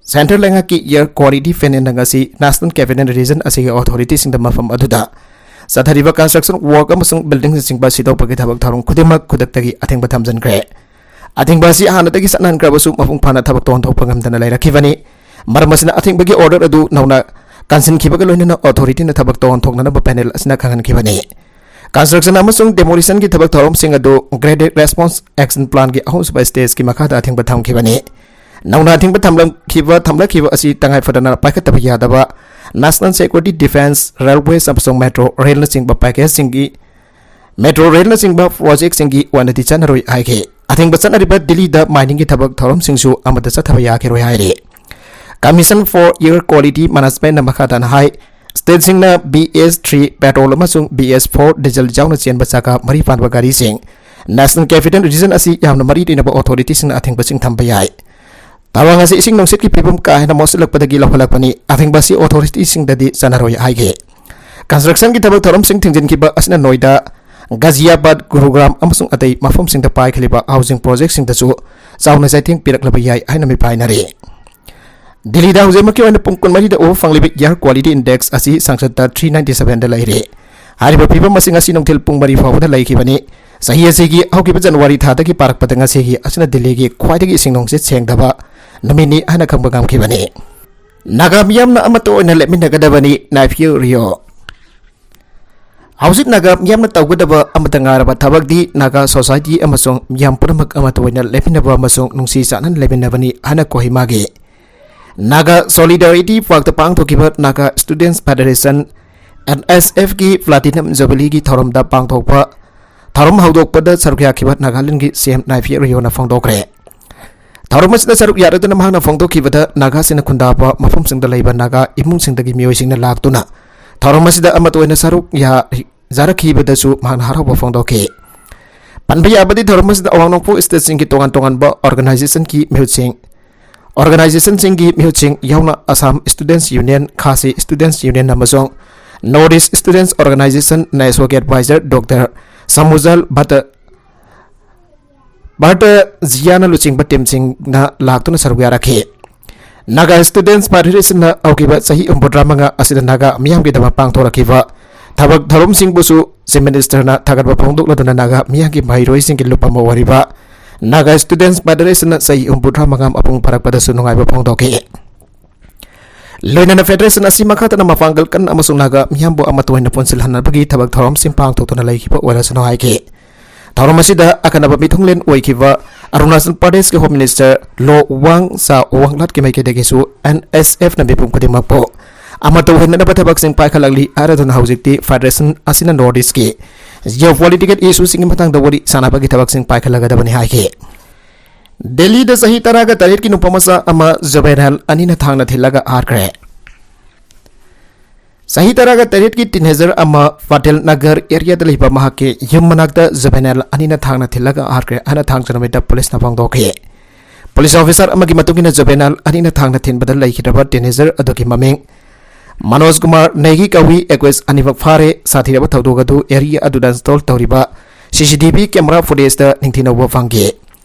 central ꯂꯩꯉꯥꯛꯀꯤ air quality panel ꯅ ꯉꯁꯤ National Capital Region ꯑꯁꯤꯒꯤ authority ꯁꯤꯡꯗ ꯃꯐꯝ ꯑꯗꯨꯗ ꯆꯠꯊꯔꯤꯕ construction work ꯑꯃꯁꯨꯡ building ꯅꯆꯤꯡꯕ ꯁꯤꯗꯣꯛꯄꯒꯤ ꯊꯕꯛ ꯊꯧꯔꯝ ꯈꯨꯗꯤꯡꯃꯛ ꯈꯨꯗꯛꯇꯒꯤ ꯑꯊꯤꯡꯕ ꯊꯝꯖꯤꯟꯈ꯭ꯔꯦ꯫ ꯑꯊꯤꯡꯕ ꯑꯁꯤ ꯍꯥꯟꯅꯗꯒꯤ ꯆꯠꯅꯍꯟꯈ꯭ꯔꯕꯁꯨ ꯃꯄꯨꯡ ꯐꯥꯅ ꯊꯕꯛ ꯇꯧꯍꯟꯊꯣꯛꯄ ꯉꯝꯗꯅ ꯂꯩꯔꯛꯈꯤꯕꯅꯤ꯫ ꯃꯔꯝ ꯑꯁꯤꯅ ꯑꯊꯤꯡꯕꯒꯤ order ꯑꯗꯨ ꯅꯧꯅ ꯀꯟꯁꯤꯟꯈꯤꯕꯒ ꯂꯣꯏꯅꯅ authority ꯅ ꯊꯕꯛ ꯇꯧꯍꯟꯊꯣꯛꯅꯅꯕ panel ꯑꯁꯤꯅ ꯈꯪꯍꯟꯈꯤꯕꯅꯤ꯫ Construction ꯑꯃꯁꯨꯡ demolition ꯒꯤ ꯊꯕꯛ ꯊꯧꯔꯝꯁꯤꯡ ꯑꯗꯨ Graded Response Action Plan ꯒꯤ ꯑꯍꯨꯝꯁꯨꯕ stage ꯀꯤ ꯃꯈꯥꯗ ꯑꯊꯤꯡꯕ ꯊꯝꯈꯤꯕꯅꯤ꯫ ꯅꯧꯅ ꯑꯊꯤꯡꯕ ꯊꯝꯂꯝꯈꯤꯕ ꯊꯝꯂꯛꯈꯤꯕ ꯑꯁꯤ ꯇꯉꯥꯏ ꯐꯗꯅ ꯄꯥꯏꯈꯠꯇꯕ ꯌꯥꯗꯕ National Security, Defence, Railways ꯑꯃꯁꯨꯡ Metro Rail ꯅꯆꯤꯡꯕ package ꯁꯤꯡꯒꯤ Metro Rail ꯅꯆꯤꯡꯕ project ꯁꯤꯡꯒꯤ ꯑꯣꯏꯅꯗꯤ ꯆꯠꯅꯔꯣꯏ ꯍꯥꯏꯈꯤ꯫ ꯑꯊꯤꯡꯕ ꯆꯠꯅꯔꯤꯕ ꯗꯤꯜꯂꯤꯗ mining ꯒꯤ ꯊꯕꯛ ꯊꯧꯔꯝꯁꯤꯡꯁꯨ ꯑꯃꯠꯇ ꯆꯠꯊꯕ ꯌꯥꯈꯤꯔꯣꯏ ꯍꯥꯏꯔꯤ꯫ Commission for Air Quality Management ꯅ ꯃꯈꯥ ꯇꯥꯅ ꯍꯥꯏ, state ꯁꯤꯡꯅ B S three petrol ꯑꯃꯁꯨꯡ B S four diesel ꯌꯥꯎꯅ ꯆꯦꯟꯕ ꯆꯀꯥ ꯃꯔꯤ ꯄꯥꯟꯕ ꯒꯥꯔꯤꯁꯤꯡ National Capital Region ꯑꯁꯤ ꯌꯥꯝꯅ ꯃꯔꯤ ꯂꯩꯅꯕ authority ꯁꯤꯡꯅ ꯑꯊꯤꯡꯕꯁꯤꯡ ꯊꯝꯕ ꯌꯥꯏ꯫ ꯊꯧꯔꯥꯡ ꯑꯁꯤ ꯏꯁꯤꯡ ꯅꯨꯡꯁꯤꯠꯀꯤ ꯐꯤꯕꯝ ꯀꯥ ꯍꯦꯟꯅ ꯃꯣꯠꯁꯤꯜꯂꯛꯄꯗꯒꯤ ꯂꯧꯈꯠꯂꯛꯄꯅꯤ꯫ ꯑꯊꯤꯡꯕ ꯑꯁꯤ authority ꯁꯤꯡꯗꯗꯤ ꯆꯠꯅꯔꯣꯏ ꯍꯥꯏꯈꯤ꯫ Construction ꯒꯤ ꯊꯕꯛ ꯊꯧꯔꯝꯁꯤꯡ ꯊꯤꯡꯖꯤꯟꯈꯤꯕ ꯑꯁꯤꯅ ꯅꯣꯏꯗꯥ, ꯒꯥꯖꯤꯌꯥꯕꯥꯗ, ꯒꯨꯔꯨꯒ꯭ꯔꯥꯝ ꯑꯃꯁꯨꯡ ꯑꯇꯩ ꯃꯐꯝꯁꯤꯡꯗ ꯄꯥꯏꯈꯤꯕ housing project ꯁꯤꯡꯗꯁꯨ ꯆꯥꯎꯅ ꯆꯩꯊꯦꯡ ꯄꯤꯔꯛꯂꯕ ꯌꯥꯏ ꯍꯥꯏꯅ ꯃꯤꯄꯥꯏꯅꯔꯤ꯫ ꯗꯤꯜꯂꯤꯗ ꯍꯧꯖꯤꯛꯃꯛꯀꯤ ꯑꯣꯏꯅ ꯄꯨꯡ ꯀꯨꯟꯃꯔꯤꯗ ꯎꯕ ꯐꯪꯂꯤꯕ air quality index ꯑꯁꯤ ꯁꯪꯆꯠꯇ three ninety seven ꯗ ꯂꯩꯔꯦ꯫ ꯍꯥꯏꯔꯤꯕ ꯐꯤꯕꯝ ꯑꯁꯤ ꯉꯁꯤ ꯅꯨꯡꯊꯤꯜ ꯄꯨꯡ ꯃꯔꯤ ꯐꯥꯎꯕꯗ ꯂꯩꯈꯤꯕꯅꯤ꯫ ꯆꯍꯤ ꯑꯁꯤꯒꯤ ꯍꯧꯈꯤꯕ ꯖꯅꯋꯥꯔꯤ ꯊꯥꯗꯒꯤ ꯄꯥꯔꯛꯄꯗ ꯉꯁꯤꯒꯤ ꯑꯁꯤꯅ ꯗꯤꯜꯂꯤꯒꯤ ꯈ꯭ꯋꯥꯏꯗꯒꯤ ꯏꯁꯤꯡ ꯅꯨꯡꯁꯤꯠ ꯁꯦꯡꯗꯕ ꯅꯨꯃꯤꯠꯅꯤ ꯍꯥꯏꯅ ꯈꯪꯕ ꯉꯝꯈꯤꯕꯅꯤ꯫ ꯅꯥꯒꯥ ꯃꯤꯌꯥꯝꯅ ꯑꯃꯠꯇ ꯑꯣꯏꯅ ꯂꯦꯞꯃꯤꯟꯅꯒꯗꯕꯅꯤ, ꯅꯥꯏꯐꯤꯌꯨ ꯔꯤꯑꯣ꯫ ꯍꯧꯖꯤꯛ ꯅꯥꯒꯥ ꯃꯤꯌꯥꯝꯅ ꯇꯧꯒꯗꯕ ꯑꯃꯠꯇ ꯉꯥꯏꯔꯕ ꯊꯕꯛꯇꯤ ꯅꯥꯒꯥ ꯁꯣꯁꯥꯏꯇꯤ ꯑꯃꯁꯨꯡ ꯃꯤꯌꯥꯝ ꯄꯨꯝꯅꯃꯛ ꯑꯃꯠꯇ ꯑꯣꯏꯅ ꯂꯩꯃꯤꯟꯅꯕ ꯑꯃꯁꯨꯡ ꯅꯨꯡꯁꯤ ꯆꯥꯟꯅꯅ ꯂꯩꯃꯤꯟꯅꯕꯅꯤ ꯍꯥꯏꯅ ꯀꯣꯍꯤꯃꯥꯒꯤ ꯅꯥꯒꯥ ꯁꯣꯂꯤꯗꯥꯔꯤꯇꯤ ꯄꯥꯔꯛꯇ ꯄꯥꯡꯊꯣꯛꯈꯤꯕ Naga students federation, N S ꯑꯦꯐꯀꯤ ꯄ꯭ꯂꯥꯇꯤꯅꯝ ꯖꯨꯕꯤꯂꯤꯒꯤ ꯊꯧꯔꯝꯗ ꯄꯥꯡꯊꯣꯛꯄ, ꯊꯧꯔꯝ ꯍꯧꯗꯣꯛꯄꯗ ꯁꯔꯨꯛ ꯌꯥꯈꯤꯕ ꯅꯥꯒꯥꯂꯦꯟꯗꯒꯤ ꯁꯤ ꯑꯦꯝ ꯅꯥꯏꯐꯤ ꯔꯤꯌꯣꯅ ꯐꯣꯡꯗꯣꯛꯈ꯭ꯔꯦ꯫ ꯊꯧꯔꯝ ꯑꯁꯤꯗ ꯁꯔꯨꯛ ꯌꯥꯔꯗꯨꯅ ꯃꯍꯥꯛꯅ ꯐꯣꯡꯗꯣꯛꯈꯤꯕꯗ, ꯅꯥꯒꯥꯁꯤꯡꯅ ꯈꯨꯟꯗꯥꯕ ꯃꯐꯝꯁꯤꯡꯗ ꯂꯩꯕ ꯅꯥꯒꯥ ꯏꯃꯨꯡꯁꯤꯡꯗꯒꯤ ꯃꯤꯑꯣꯏꯁꯤꯡꯅ ꯂꯥꯛꯇꯨꯅ ꯊꯧꯔꯝ ꯑꯁꯤꯗ ꯑꯃꯠꯇ ꯑꯣꯏꯅ ꯁꯔꯨꯛ ꯌꯥ-, ꯌꯥꯔꯛꯈꯤꯕꯗꯁꯨ ꯃꯍꯥꯛꯅ ꯍꯔꯥꯎꯕ ꯐꯣꯡꯗꯣꯛꯈꯤ꯫ ꯄꯟꯕ ꯌꯥꯕꯗꯤ, ꯊꯧꯔꯝ ꯑꯁꯤꯗ ꯑꯋꯥꯡ ꯅꯣꯡꯄꯣꯛ ꯁ꯭ꯇꯦꯠꯁꯤꯡꯒꯤ ꯇꯣꯉꯥꯟ ꯇꯣꯉꯥꯟꯕ ꯑꯣꯔꯒꯅꯥꯏꯖꯦꯁꯟꯒꯤ ꯃꯤꯍꯨꯠꯁꯤꯡ, ꯑꯣꯔꯒꯅꯥꯏꯖꯦꯁꯟꯁꯤꯡꯒꯤ ꯃꯤꯍꯨꯠꯁꯤꯡ ꯌꯥꯎꯅ Assam students union, Khasi students union ꯑꯃꯁꯨꯡ ꯅꯣꯔꯠ ꯏꯁ꯭ꯠ ꯁ꯭ꯇꯨꯗꯦꯟꯠꯁ ꯑꯣꯔꯒꯅꯥꯏꯖꯦꯁꯟ ꯅꯦꯁꯋꯥꯛꯀꯤ ꯑꯦꯗꯚꯥꯏꯖꯔ ꯗꯣꯛꯇꯔ ꯁꯃꯨꯖꯥꯜ ꯚꯠꯇ ꯚꯥꯔꯇ ꯖꯤꯌꯥꯅ ꯂꯨꯆꯤꯡꯕ ꯇꯤꯝꯁꯤꯡꯅ ꯂꯥꯛꯇꯨꯅ ꯁꯔꯨꯛ ꯌꯥꯔꯛꯈꯤ꯫ ꯅꯥꯒꯥ ꯁ꯭ꯇꯨꯗꯦꯟꯠꯁ ꯐꯦꯗꯔꯦꯁꯟꯅ ꯍꯧꯈꯤꯕ ꯆꯍꯤ ꯍꯨꯝꯐꯨꯇꯔꯥ ꯃꯉꯥ ꯑꯁꯤꯗ ꯅꯥꯒꯥ ꯃꯤꯌꯥꯝꯒꯤꯗꯃꯛ ꯄꯥꯡꯊꯣꯔꯛꯈꯤꯕ ꯊꯕꯛ ꯊꯧꯔꯝꯁꯤꯡꯕꯨꯁꯨ ꯆꯤꯐ ꯃꯤꯅꯤꯁꯇꯔꯅ ꯊꯥꯒꯠꯄ ꯐꯣꯡꯗꯣꯛꯂꯗꯨꯅ ꯅꯥꯒꯥ ꯃꯤꯌꯥꯝꯒꯤ ꯃꯍꯩꯔꯣꯏꯁꯤꯡꯒꯤ ꯂꯨꯞ ꯑꯃ ꯑꯣꯏꯔꯤꯕ ꯅꯥꯒꯥ ꯁ꯭ꯇꯨꯗꯦꯟꯠꯁ ꯐꯦꯗꯔꯦꯁꯟꯅ ꯆꯍꯤ ꯍꯨꯝꯐꯨꯇꯔꯥ ꯃꯉꯥ ꯃꯄꯨꯡ ꯐꯥꯔꯛꯄꯗꯁꯨ ꯅꯨꯡꯉꯥꯏꯕ ꯐꯣꯡꯗꯣꯛꯈꯤ꯫ ꯂꯣꯏꯅꯅ ꯐꯦꯗꯔꯦꯁꯟ ꯑꯁꯤ ꯃꯈꯥ ꯇꯥꯅ ꯃꯄꯥꯡꯒꯜ ꯀꯟꯅ ꯑꯃꯁꯨꯡ ꯅꯥꯒꯥ ꯃꯤꯌꯥꯝꯕꯨ ꯑꯃꯠꯇ ꯑꯣꯏꯅ ꯄꯨꯟꯁꯤꯜꯍꯟꯅꯕꯒꯤ ꯊꯕꯛ ꯊꯧꯔꯝꯁꯤꯡ ꯄꯥꯡꯊꯣꯛꯇꯨꯅ ꯂꯩꯈꯤꯕ ꯑꯣꯏꯔꯁꯅꯨ ꯍꯥꯏꯈꯤ꯫ ꯊꯧꯔꯝ ꯑꯁꯤꯗ ꯑꯈꯟꯅꯕ ꯃꯤꯊꯨꯡꯂꯦꯟ ꯑꯣꯏꯈꯤꯕ ꯑꯔꯨꯅꯥꯆꯜ ꯄ꯭ꯔꯗꯦꯁꯀꯤ ꯍꯣꯝ ꯃꯤꯅꯤꯁꯇꯔ ꯂꯣ ꯋꯥꯡ ꯆꯥ ꯋꯥꯡꯂꯥꯠꯀꯤ ꯃꯥꯏꯀꯩꯗꯒꯤꯁꯨ ꯑꯦꯟ ꯑꯦꯁ ꯑꯦꯐꯅ ꯃꯤꯄꯨꯝ ꯈꯨꯗꯤꯡꯃꯛꯄꯨ ꯑꯃꯠꯇ ꯑꯣꯏꯍꯟꯅꯅꯕ ꯊꯕꯛꯁꯤꯡ ꯄꯥꯏꯈꯠꯂꯛꯂꯤ ꯍꯥꯏꯔꯗꯨꯅ ꯍꯧꯖꯤꯛꯇꯤ ꯐꯦꯗꯔꯦꯁꯟ ꯑꯁꯤꯅ ꯅꯣꯔꯠ ꯏꯁ꯭ꯠꯀꯤ ꯖꯤꯑꯣ ꯄꯣꯂꯤꯇꯤꯀꯦꯜ ꯏꯁꯨꯁꯤꯡꯒꯤ ꯃꯇꯥꯡꯗ ꯋꯥꯔꯤ ꯁꯥꯟꯅꯕꯒꯤ ꯊꯕꯛꯁꯤꯡ ꯄꯥꯏꯈꯠꯂꯒꯗꯕꯅꯤ ꯍꯥꯏꯈꯤ꯫ ꯗꯦꯜꯂꯤꯗ ꯆꯍꯤ ꯇꯔꯥꯒ ꯇꯔꯦꯠꯀꯤ ꯅꯨꯄꯥ ꯃꯆꯥ ꯑꯃ ꯖꯨꯕꯦꯅꯥꯏꯜ ꯑꯅꯤꯅ ꯊꯥꯡꯅ ꯊꯤꯜꯂꯒ ꯍꯥꯠꯈ꯭ꯔꯦ꯫ ꯆꯍꯤ ꯇꯔꯥꯒ ꯇꯔꯦꯠꯀꯤ ꯇꯤꯟꯑꯦꯖꯔ ꯑꯃ ꯄꯇꯦꯜ ꯅꯒꯔ ꯑꯦꯔꯤꯌꯥꯗ ꯂꯩꯕ ꯃꯍꯥꯛꯀꯤ ꯌꯨꯝ ꯃꯅꯥꯛꯇ ꯖꯨꯕꯦꯅꯥꯏꯜ ꯑꯅꯤꯅ ꯊꯥꯡꯅ ꯊꯤꯜꯂꯒ ꯍꯥꯠꯈ꯭ꯔꯦ ꯍꯥꯏꯅ ꯊꯥꯡꯖ ꯅꯨꯃꯤꯠꯇ ꯄꯨꯂꯤꯁꯅ ꯐꯣꯡꯗꯣꯛꯈꯤ꯫ ꯄꯨꯂꯤꯁ ꯑꯣꯐꯤꯁꯥꯔ ꯑꯃꯒꯤ ꯃꯇꯨꯡ ꯏꯟꯅ, ꯖꯨꯕꯦꯅꯥꯏꯜ ꯑꯅꯤꯅ ꯊꯥꯡꯅ ꯊꯤꯟꯕꯗ ꯂꯩꯈꯤꯗ꯭ꯔꯕ ꯇꯤꯟꯑꯦꯖꯔ ꯑꯗꯨꯒꯤ ꯃꯃꯤꯡ ꯃꯅꯣꯖ ꯀꯨꯃꯥꯔ ꯅꯦꯒꯤ ꯀꯧꯏ, ꯑꯦꯀ꯭ꯌꯨꯖ ꯑꯅꯤꯃꯛ ꯐꯥꯔꯦ꯫ ꯁꯥꯊꯤꯔꯕ ꯊꯧꯗꯣꯛ ꯑꯗꯨ ꯑꯦꯔꯤꯌꯥ ꯑꯗꯨꯗ ꯏꯟꯁꯇꯣꯜ ꯇꯧꯔꯤꯕ ꯁꯤ ꯁꯤ ꯇꯤ ꯚꯤ ꯀꯦꯃꯦꯔꯥ ꯐꯨꯇꯦꯖꯇ ꯅꯤꯡꯊꯤꯅ ꯎꯕ ꯐꯪꯈꯤ꯫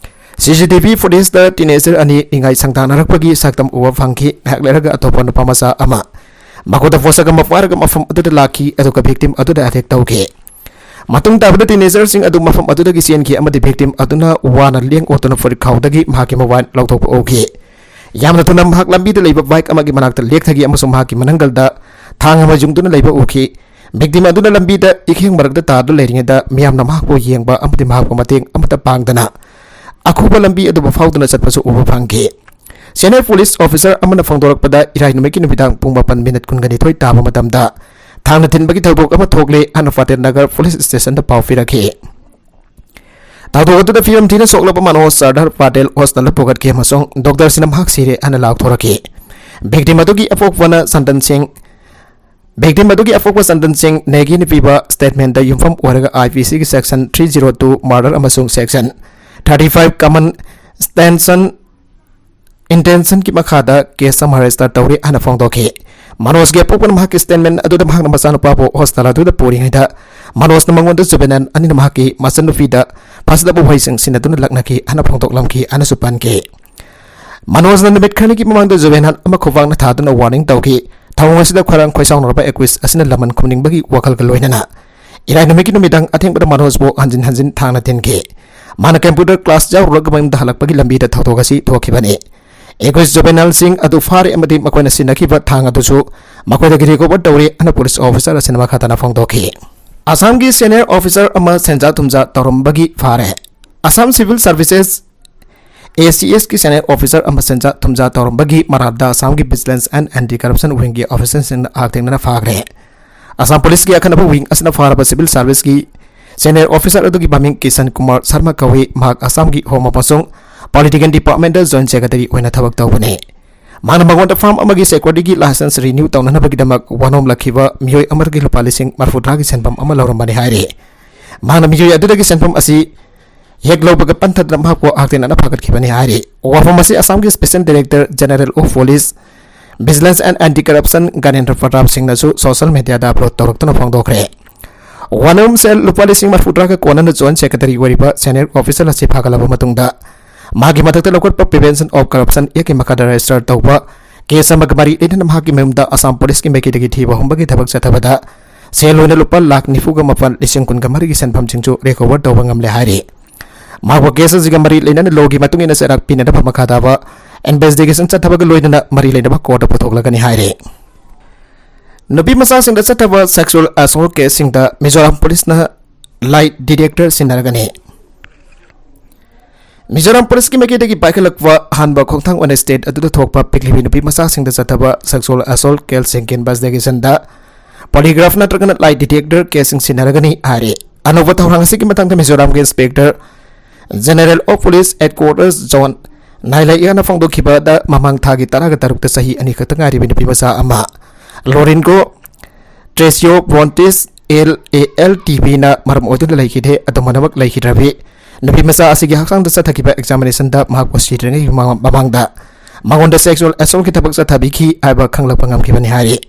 ꯁꯤ ꯁꯤ ꯇꯤ ꯚꯤ ꯐꯨꯇꯦꯖꯇ ꯇꯤꯟꯑꯦꯖꯔ ꯑꯅꯤ ꯅꯤꯡꯉꯥꯏ ꯁꯪꯗꯥꯅꯔꯛꯄꯒꯤ ꯁꯛꯇꯝ ꯎꯕ ꯐꯪꯈꯤ꯫ ꯉꯥꯏꯍꯥꯛ ꯂꯩꯔꯒ ꯑꯇꯣꯞꯄ ꯅꯨꯄꯥ ꯃꯆꯥ ꯑꯃ ꯃꯈꯨꯠꯇ ꯄꯣꯠꯁꯛ ꯑꯃ ꯄꯥꯏꯔꯒ ꯃꯐꯝ ꯑꯗꯨꯗ ꯂꯥꯛꯈꯤ, ꯑꯗꯨꯒ ꯚꯤꯛꯇꯤꯝ ꯑꯗꯨꯗ ꯑꯦꯇꯦꯛ ꯇꯧꯈꯤ꯫ ꯃꯇꯨꯡ ꯇꯥꯕꯗ ꯇꯤꯟꯑꯦꯖꯔꯁꯤꯡ ꯑꯗꯨ ꯃꯐꯝ ꯑꯗꯨꯗꯒꯤ ꯆꯦꯟꯈꯤ ꯑꯃꯗꯤ ꯚꯤꯛꯇꯤꯝ ꯑꯗꯨꯅ ꯋꯥꯅ ꯂꯦꯡ ꯑꯣꯠꯇꯨꯅ ꯐꯨꯔꯤꯠ ꯈꯥꯎꯗꯒꯤ ꯃꯍꯥꯛꯀꯤ ꯃꯣꯕꯥꯏꯜ ꯂꯧꯊꯣꯛꯄ ꯎꯈꯤ꯫ ꯌꯥꯝꯅ ꯊꯨꯅ ꯃꯍꯥꯛ ꯂꯝꯕꯤꯗ ꯂꯩꯕ ꯕꯥꯏꯛ ꯑꯃꯒꯤ ꯃꯅꯥꯛꯇ ꯂꯦꯛꯊꯈꯤ ꯑꯃꯁꯨꯡ ꯃꯍꯥꯛꯀꯤ ꯃꯅꯪꯒꯜꯗ ꯊꯥꯡ ꯑꯃ ꯌꯨꯡꯗꯨꯅ ꯂꯩꯕ ꯎꯈꯤ꯫ Victim ꯑꯗꯨꯅ ꯂꯝꯕꯤꯗ ꯏꯈꯦꯡ ꯃꯔꯛꯇ ꯇꯥꯗꯨꯅ ꯂꯩꯔꯤꯉꯩꯗ ꯃꯤꯌꯥꯝꯅ ꯃꯍꯥꯛꯄꯨ ꯌꯦꯡꯕ ꯑꯃꯗꯤ ꯃꯍꯥꯛꯄꯨ ꯃꯇꯦꯡ ꯑꯃꯠꯇ ꯄꯥꯡꯗꯅ ꯑꯈꯨꯕ ꯂꯝꯕꯤ ꯑꯗꯨꯕꯨ ꯐꯥꯎꯗꯨꯅ ꯆꯠꯄꯁꯨ ꯎꯕ ꯐꯪꯈꯤ꯫ Senior police officer ꯑꯃꯅ ꯐꯣꯡꯗꯣꯔꯛꯄꯗ, ꯏꯔꯥꯏ ꯅꯨꯃꯤꯠꯀꯤ ꯅꯨꯃꯤꯗꯥꯡ ꯄꯨꯡ ꯃꯥꯄꯟ ꯃꯤꯅꯠ ꯀꯨꯟꯒ ꯅꯤꯊꯣꯏ ꯇꯥꯕ ꯃꯇꯝꯗ ꯊꯥꯡꯅ ꯊꯤꯟꯕꯒꯤ ꯊꯧꯗꯣꯛ ꯑꯃ ꯊꯣꯛꯂꯦ ꯍꯥꯏꯅ ꯐꯇꯦꯍ ꯅꯒꯔ police station ꯗ ꯄꯥꯎ ꯄꯤꯔꯛꯈꯤ꯫ ꯊꯧꯗꯣꯛ ꯑꯗꯨꯗ ꯐꯤꯕꯝ ꯊꯤꯅ ꯁꯣꯛꯂꯕ ꯃꯅꯣꯖ ꯁꯔꯗꯥꯔ ꯄꯥꯇꯦꯜ hospital ꯗ ꯄꯨꯈꯠꯈꯤ ꯑꯃꯁꯨꯡ ꯗꯣꯛꯇꯔꯁꯤꯡꯅ ꯃꯍꯥꯛ ꯁꯤꯔꯦ ꯍꯥꯏꯅ ꯂꯥꯎꯊꯣꯔꯛꯈꯤ꯫ Victim ꯑꯗꯨꯒꯤ ꯑꯄꯣꯛꯄꯅ ꯆꯟꯗꯟ ꯁꯤꯡ, victim ꯑꯗꯨꯒꯤ ꯑꯄꯣꯛꯄ ꯆꯟꯗꯟ ꯁꯤꯡ ꯅꯦꯒꯤꯅ ꯄꯤꯕ statement ꯗ ꯌꯨꯝꯐꯝ ꯑꯣꯏꯔꯒ I P C ꯒꯤ section three zero two murder ꯑꯃꯁꯨꯡ section thirty five common intention intention ꯒꯤ ꯃꯈꯥꯗ case ꯑꯃ register ꯇꯧꯔꯤ ꯍꯥꯏꯅ ꯐꯣꯡꯗꯣꯛꯈꯤ꯫ ꯃꯅꯣꯖꯒꯤ ꯑꯄꯣꯛꯄꯅ ꯃꯍꯥꯛꯀꯤ statement ꯑꯗꯨꯗ ꯃꯍꯥꯛꯅ ꯃꯆꯥꯅꯨꯄꯥꯕꯨ hospital ꯑꯗꯨꯗ ꯄꯨꯔꯤꯉꯩꯗ ꯃꯅꯣꯖꯅ ꯃꯉꯣꯟꯗ juvenile ꯑꯅꯤꯅ ꯃꯍꯥꯛꯀꯤ ꯃꯆꯟꯅꯨꯄꯤꯗ ꯐꯖꯗꯕ ꯋꯥꯍꯩꯁꯤꯡ ꯁꯤꯖꯤꯟꯅꯗꯨꯅ ꯂꯛꯅꯈꯤ ꯍꯥꯏꯅ ꯐꯣꯡꯗꯣꯛꯂꯝꯈꯤ ꯍꯥꯏꯅꯁꯨ ꯄꯟꯈꯤ꯫ ꯃꯅꯣꯖꯅ ꯅꯨꯃꯤꯠ ꯈꯔꯅꯤꯒꯤ ꯃꯃꯥꯡꯗ juvenile ꯑꯃ ꯈꯨꯕꯥꯛꯅ ꯊꯥꯗꯨꯅ warning ꯇꯧꯈꯤ꯫ ꯊꯧꯑꯣꯡ ꯑꯁꯤꯗ ꯈꯣꯏꯔꯥꯡ ꯈꯣꯏꯁꯥꯎꯅꯔꯕ accused ꯑꯁꯤꯅ ꯂꯃꯟ ꯈꯨꯝꯅꯤꯡꯕꯒꯤ ꯋꯥꯈꯜꯒ ꯂꯣꯏꯅꯅ ꯏꯔꯥꯏ ꯅꯨꯃꯤꯠꯀꯤ ꯅꯨꯃꯤꯗꯥꯡ ꯑꯊꯦꯡꯕꯗ ꯃꯅꯣꯖꯕꯨ ꯍꯟꯖꯤꯟ ꯍꯟꯖꯤꯟ ꯊꯥꯡꯅ ꯊꯤꯟꯈꯤ꯫ ꯃꯥꯅ computer class ꯌꯥꯎꯔꯨꯔꯒ ꯃꯌꯨꯝꯗ ꯍꯜꯂꯛꯄꯒꯤ ꯂꯝꯕꯤꯗ ꯊꯧꯗꯣꯛ ꯑꯁꯤ ꯊꯣꯛꯈꯤꯕꯅꯤ꯫ Accused juvenile ꯁꯤꯡ ꯑꯗꯨ ꯐꯥꯔꯦ ꯑꯃꯗꯤ ꯃꯈꯣꯏꯅ ꯁꯤꯖꯤꯟꯅꯈꯤꯕ ꯊꯥꯡ ꯑꯗꯨꯁꯨ ꯃꯈꯣꯏꯗꯒꯤ recover ꯇꯧꯔꯦ ꯍꯥꯏꯅ police officer ꯑꯁꯤꯅ ꯃꯈꯥ ꯇꯥꯅ ꯐꯣꯡꯗꯣꯛꯈꯤ꯫ ꯑꯁꯥꯝꯒꯤ senior officer ꯑꯃ ꯁꯦꯟꯖꯥ ꯊꯨꯝꯖꯥ ꯇꯧꯔꯝꯕꯒꯤ ꯐꯥꯔꯦ꯫ Assam Civil Services, A C S ꯀꯤ senior officer ꯑꯃ ꯁꯦꯟꯖꯥ ꯊꯨꯝꯖꯥ ꯇꯧꯔꯝꯕꯒꯤ ꯃꯔꯥꯜꯗ ꯑꯁꯥꯝꯒꯤ Vigilance and Anti Corruption Wing ꯒꯤ officer ꯁꯤꯡꯅ ꯍꯛꯊꯦꯡꯅꯅ ꯐꯥꯈ꯭ꯔꯦ꯫ ꯑꯁꯥꯝ police ꯀꯤ ꯑꯈꯟꯅꯕ wing ꯑꯁꯤꯅ ꯐꯥꯔꯕ civil service ꯀꯤ senior officer ꯑꯗꯨꯒꯤ ꯃꯃꯤꯡ ꯀꯤꯁꯟ ꯀꯨꯃꯥꯔ ꯁꯔꯃ ꯀꯧꯏ꯫ ꯃꯍꯥꯛ ꯑꯁꯥꯝꯒꯤ Home ꯑꯃꯁꯨꯡ Political Department ꯗ joint secretary ꯑꯣꯏꯅ ꯊꯕꯛ ꯇꯧꯕꯅꯤ꯫ ꯃꯍꯥꯛꯅ ꯃꯉꯣꯟꯗ farm ꯑꯃꯒꯤ security ꯒꯤ license renew ꯇꯧꯅꯅꯕꯒꯤꯗꯃꯛ ꯋꯥꯅꯣꯝꯂꯛꯈꯤꯕ ꯃꯤꯑꯣꯏ ꯑꯃꯗꯒꯤ ꯂꯨꯄꯥ ꯂꯤꯁꯤꯡ ꯃꯔꯤꯐꯨꯇꯔꯥꯒꯤ ꯁꯦꯟꯐꯝ ꯑꯃ ꯂꯧꯔꯝꯕꯅꯤ ꯍꯥꯏꯔꯤ꯫ ꯃꯍꯥꯛꯅ ꯃꯤꯑꯣꯏ ꯑꯗꯨꯗꯒꯤ ꯁꯦꯟꯐꯝ ꯑꯁꯤ ꯍꯦꯛ ꯂꯧꯕꯒ ꯄꯟꯊꯗꯅ ꯃꯍꯥꯛꯄꯨ ꯍꯛꯊꯦꯡꯅꯅ ꯐꯥꯒꯠꯈꯤꯕꯅꯤ ꯍꯥꯏꯔꯤ꯫ ꯋꯥꯐꯝ ꯑꯁꯤ ꯑꯁꯥꯝꯒꯤ Special Director General of Police, Vigilance and Anti Corruption ꯒꯅꯦꯟꯗ꯭ꯔ Pratap ꯁꯤꯡꯅꯁꯨ social media the upload ꯇꯧꯔꯛꯇꯨꯅ ꯐꯣꯡꯗꯣꯛꯈ꯭ꯔꯦ꯫ ꯋꯥꯅꯣꯝ ꯁꯦꯜ ꯂꯨꯄꯥ ꯂꯤꯁꯤꯡ ꯃꯔꯤꯐꯨꯇꯔꯥꯒ ꯀꯣꯟꯅꯅ joint secretary ꯑꯣꯏꯔꯤꯕ senior officer ꯑꯁꯤ ꯐꯥꯒꯠꯂꯕ ꯃꯇꯨꯡꯗ ꯃꯥꯒꯤ ꯃꯊꯛꯇ ꯂꯧꯈꯠꯄ Prevention of Corruption Act ꯀꯤ ꯃꯈꯥꯗ register ꯇꯧꯕ case ꯑꯃꯒ ꯃꯔꯤ ꯂꯩꯅꯅ ꯃꯍꯥꯛꯀꯤ ꯃꯌꯨꯝꯗ ꯑꯁꯥꯝ police ꯀꯤ ꯃꯥꯏꯀꯩꯗꯒꯤ ꯊꯤꯕ ꯍꯨꯝꯕꯒꯤ ꯊꯕꯛ ꯆꯠꯊꯕꯗ ꯁꯦꯜ ꯑꯣꯏꯅ ꯂꯨꯄꯥ ꯂꯥꯈ ꯅꯤꯐꯨꯒ ꯃꯥꯄꯟ ꯂꯤꯁꯤꯡ ꯀꯨꯟꯒ ꯃꯔꯤꯒꯤ ꯁꯦꯟꯐꯝꯁꯤꯡꯁꯨ recover ꯇꯧꯕ ꯉꯝꯂꯦ ꯍꯥꯏꯔꯤ꯫ ꯃꯍꯥꯛꯄꯨ case ꯑꯁꯤꯒ ꯃꯔꯤ ꯂꯩꯅꯅ law ꯒꯤ ꯃꯇꯨꯡ ꯏꯟꯅ ꯆꯩꯔꯥꯛ ꯄꯤꯅꯅꯕ ꯃꯈꯥ ꯇꯥꯕ investigation ꯆꯠꯊꯕꯒ ꯂꯣꯏꯅꯅ ꯃꯔꯤ ꯂꯩꯅꯕ court ꯇ ꯄꯨꯊꯣꯛꯂꯒꯅꯤ ꯍꯥꯏꯔꯤ꯫ ꯅꯨꯄꯤ ꯃꯆꯥꯁꯤꯡꯗ ꯆꯠꯊꯕ sexual assault caseꯁꯤꯡꯗ ꯃꯤꯖꯣꯔꯥꯝ ꯄꯨꯂꯤꯁꯅ lie detector ꯁꯤꯖꯤꯟꯅꯔꯒꯅꯤ꯫ ꯃꯤꯖꯣꯔꯥꯝ ꯄꯨꯂꯤꯁꯀꯤ ꯃꯥꯏꯀꯩꯗꯒꯤ ꯄꯥꯏꯈꯠꯂꯛꯄ ꯑꯍꯥꯟꯕ ꯈꯣꯡꯊꯥꯡ ꯑꯣꯏꯅ state ꯑꯗꯨꯗ ꯊꯣꯛꯄ ꯄꯤꯛꯂꯤꯕꯤ ꯅꯨꯄꯤ ꯃꯆꯥꯁꯤꯡꯗ ꯆꯠꯊꯕ sexual assault caseꯁꯤꯡꯒꯤ investigationꯗ polygraph ꯅꯠꯇ꯭ꯔꯒꯅ lie detector caseꯁꯤꯡ ꯁꯤꯖꯤꯟꯅꯔꯒꯅꯤ ꯍꯥꯏꯔꯤ꯫ ꯑꯅꯧꯕ ꯊꯧꯔꯥꯡ ꯑꯁꯤꯒꯤ ꯃꯇꯥꯡꯗ ꯃꯤꯖꯣꯔꯥꯝꯒꯤ Inspector General of Police Headquarters Zone ꯅꯥꯏꯂꯩꯌꯥꯅ ꯐꯣꯡꯗꯣꯛꯈꯤꯕꯗ, ꯃꯃꯥꯡ ꯊꯥꯒꯤ ꯇꯔꯥꯒ ꯇꯔꯨꯛꯇ ꯆꯍꯤ ꯑꯅꯤ ꯈꯛꯇ ꯉꯥꯏꯔꯤꯕ ꯅꯨꯄꯤ ꯃꯆꯥ ꯑꯃ ꯂꯣꯔꯤꯟꯒꯣ ꯇ꯭ꯔꯦꯁꯤꯌꯣ ꯕ꯭ꯔꯣꯟꯇꯤꯁ ꯑꯦꯜ ꯑꯦ ꯑꯦꯜ ꯇꯤ ꯕꯤꯅ ꯃꯔꯝ ꯑꯣꯏꯗꯨꯅ ꯂꯩꯈꯤꯗꯦ꯫ ꯑꯗꯨꯃꯛꯅꯃꯛ ꯂꯩꯈꯤꯗ꯭ꯔꯕꯤ ꯅꯨꯄꯤ ꯃꯆꯥ ꯑꯁꯤꯒꯤ ꯍꯛꯆꯥꯡꯗ ꯆꯠꯊꯈꯤꯕ examinationꯗ ꯃꯍꯥꯛꯄꯨ ꯁꯤꯗ꯭ꯔꯤꯉꯩꯒꯤ ꯃꯃꯥꯡ-, ꯃꯃꯥꯡꯗ ꯃꯉꯣꯟꯗ sexual assaultꯀꯤ ꯊꯕꯛ ꯆꯠꯊꯕꯤꯈꯤ ꯍꯥꯏꯕ ꯈꯪꯂꯛꯄ ꯉꯝꯈꯤꯕꯅꯤ ꯍꯥꯏꯔꯤ꯫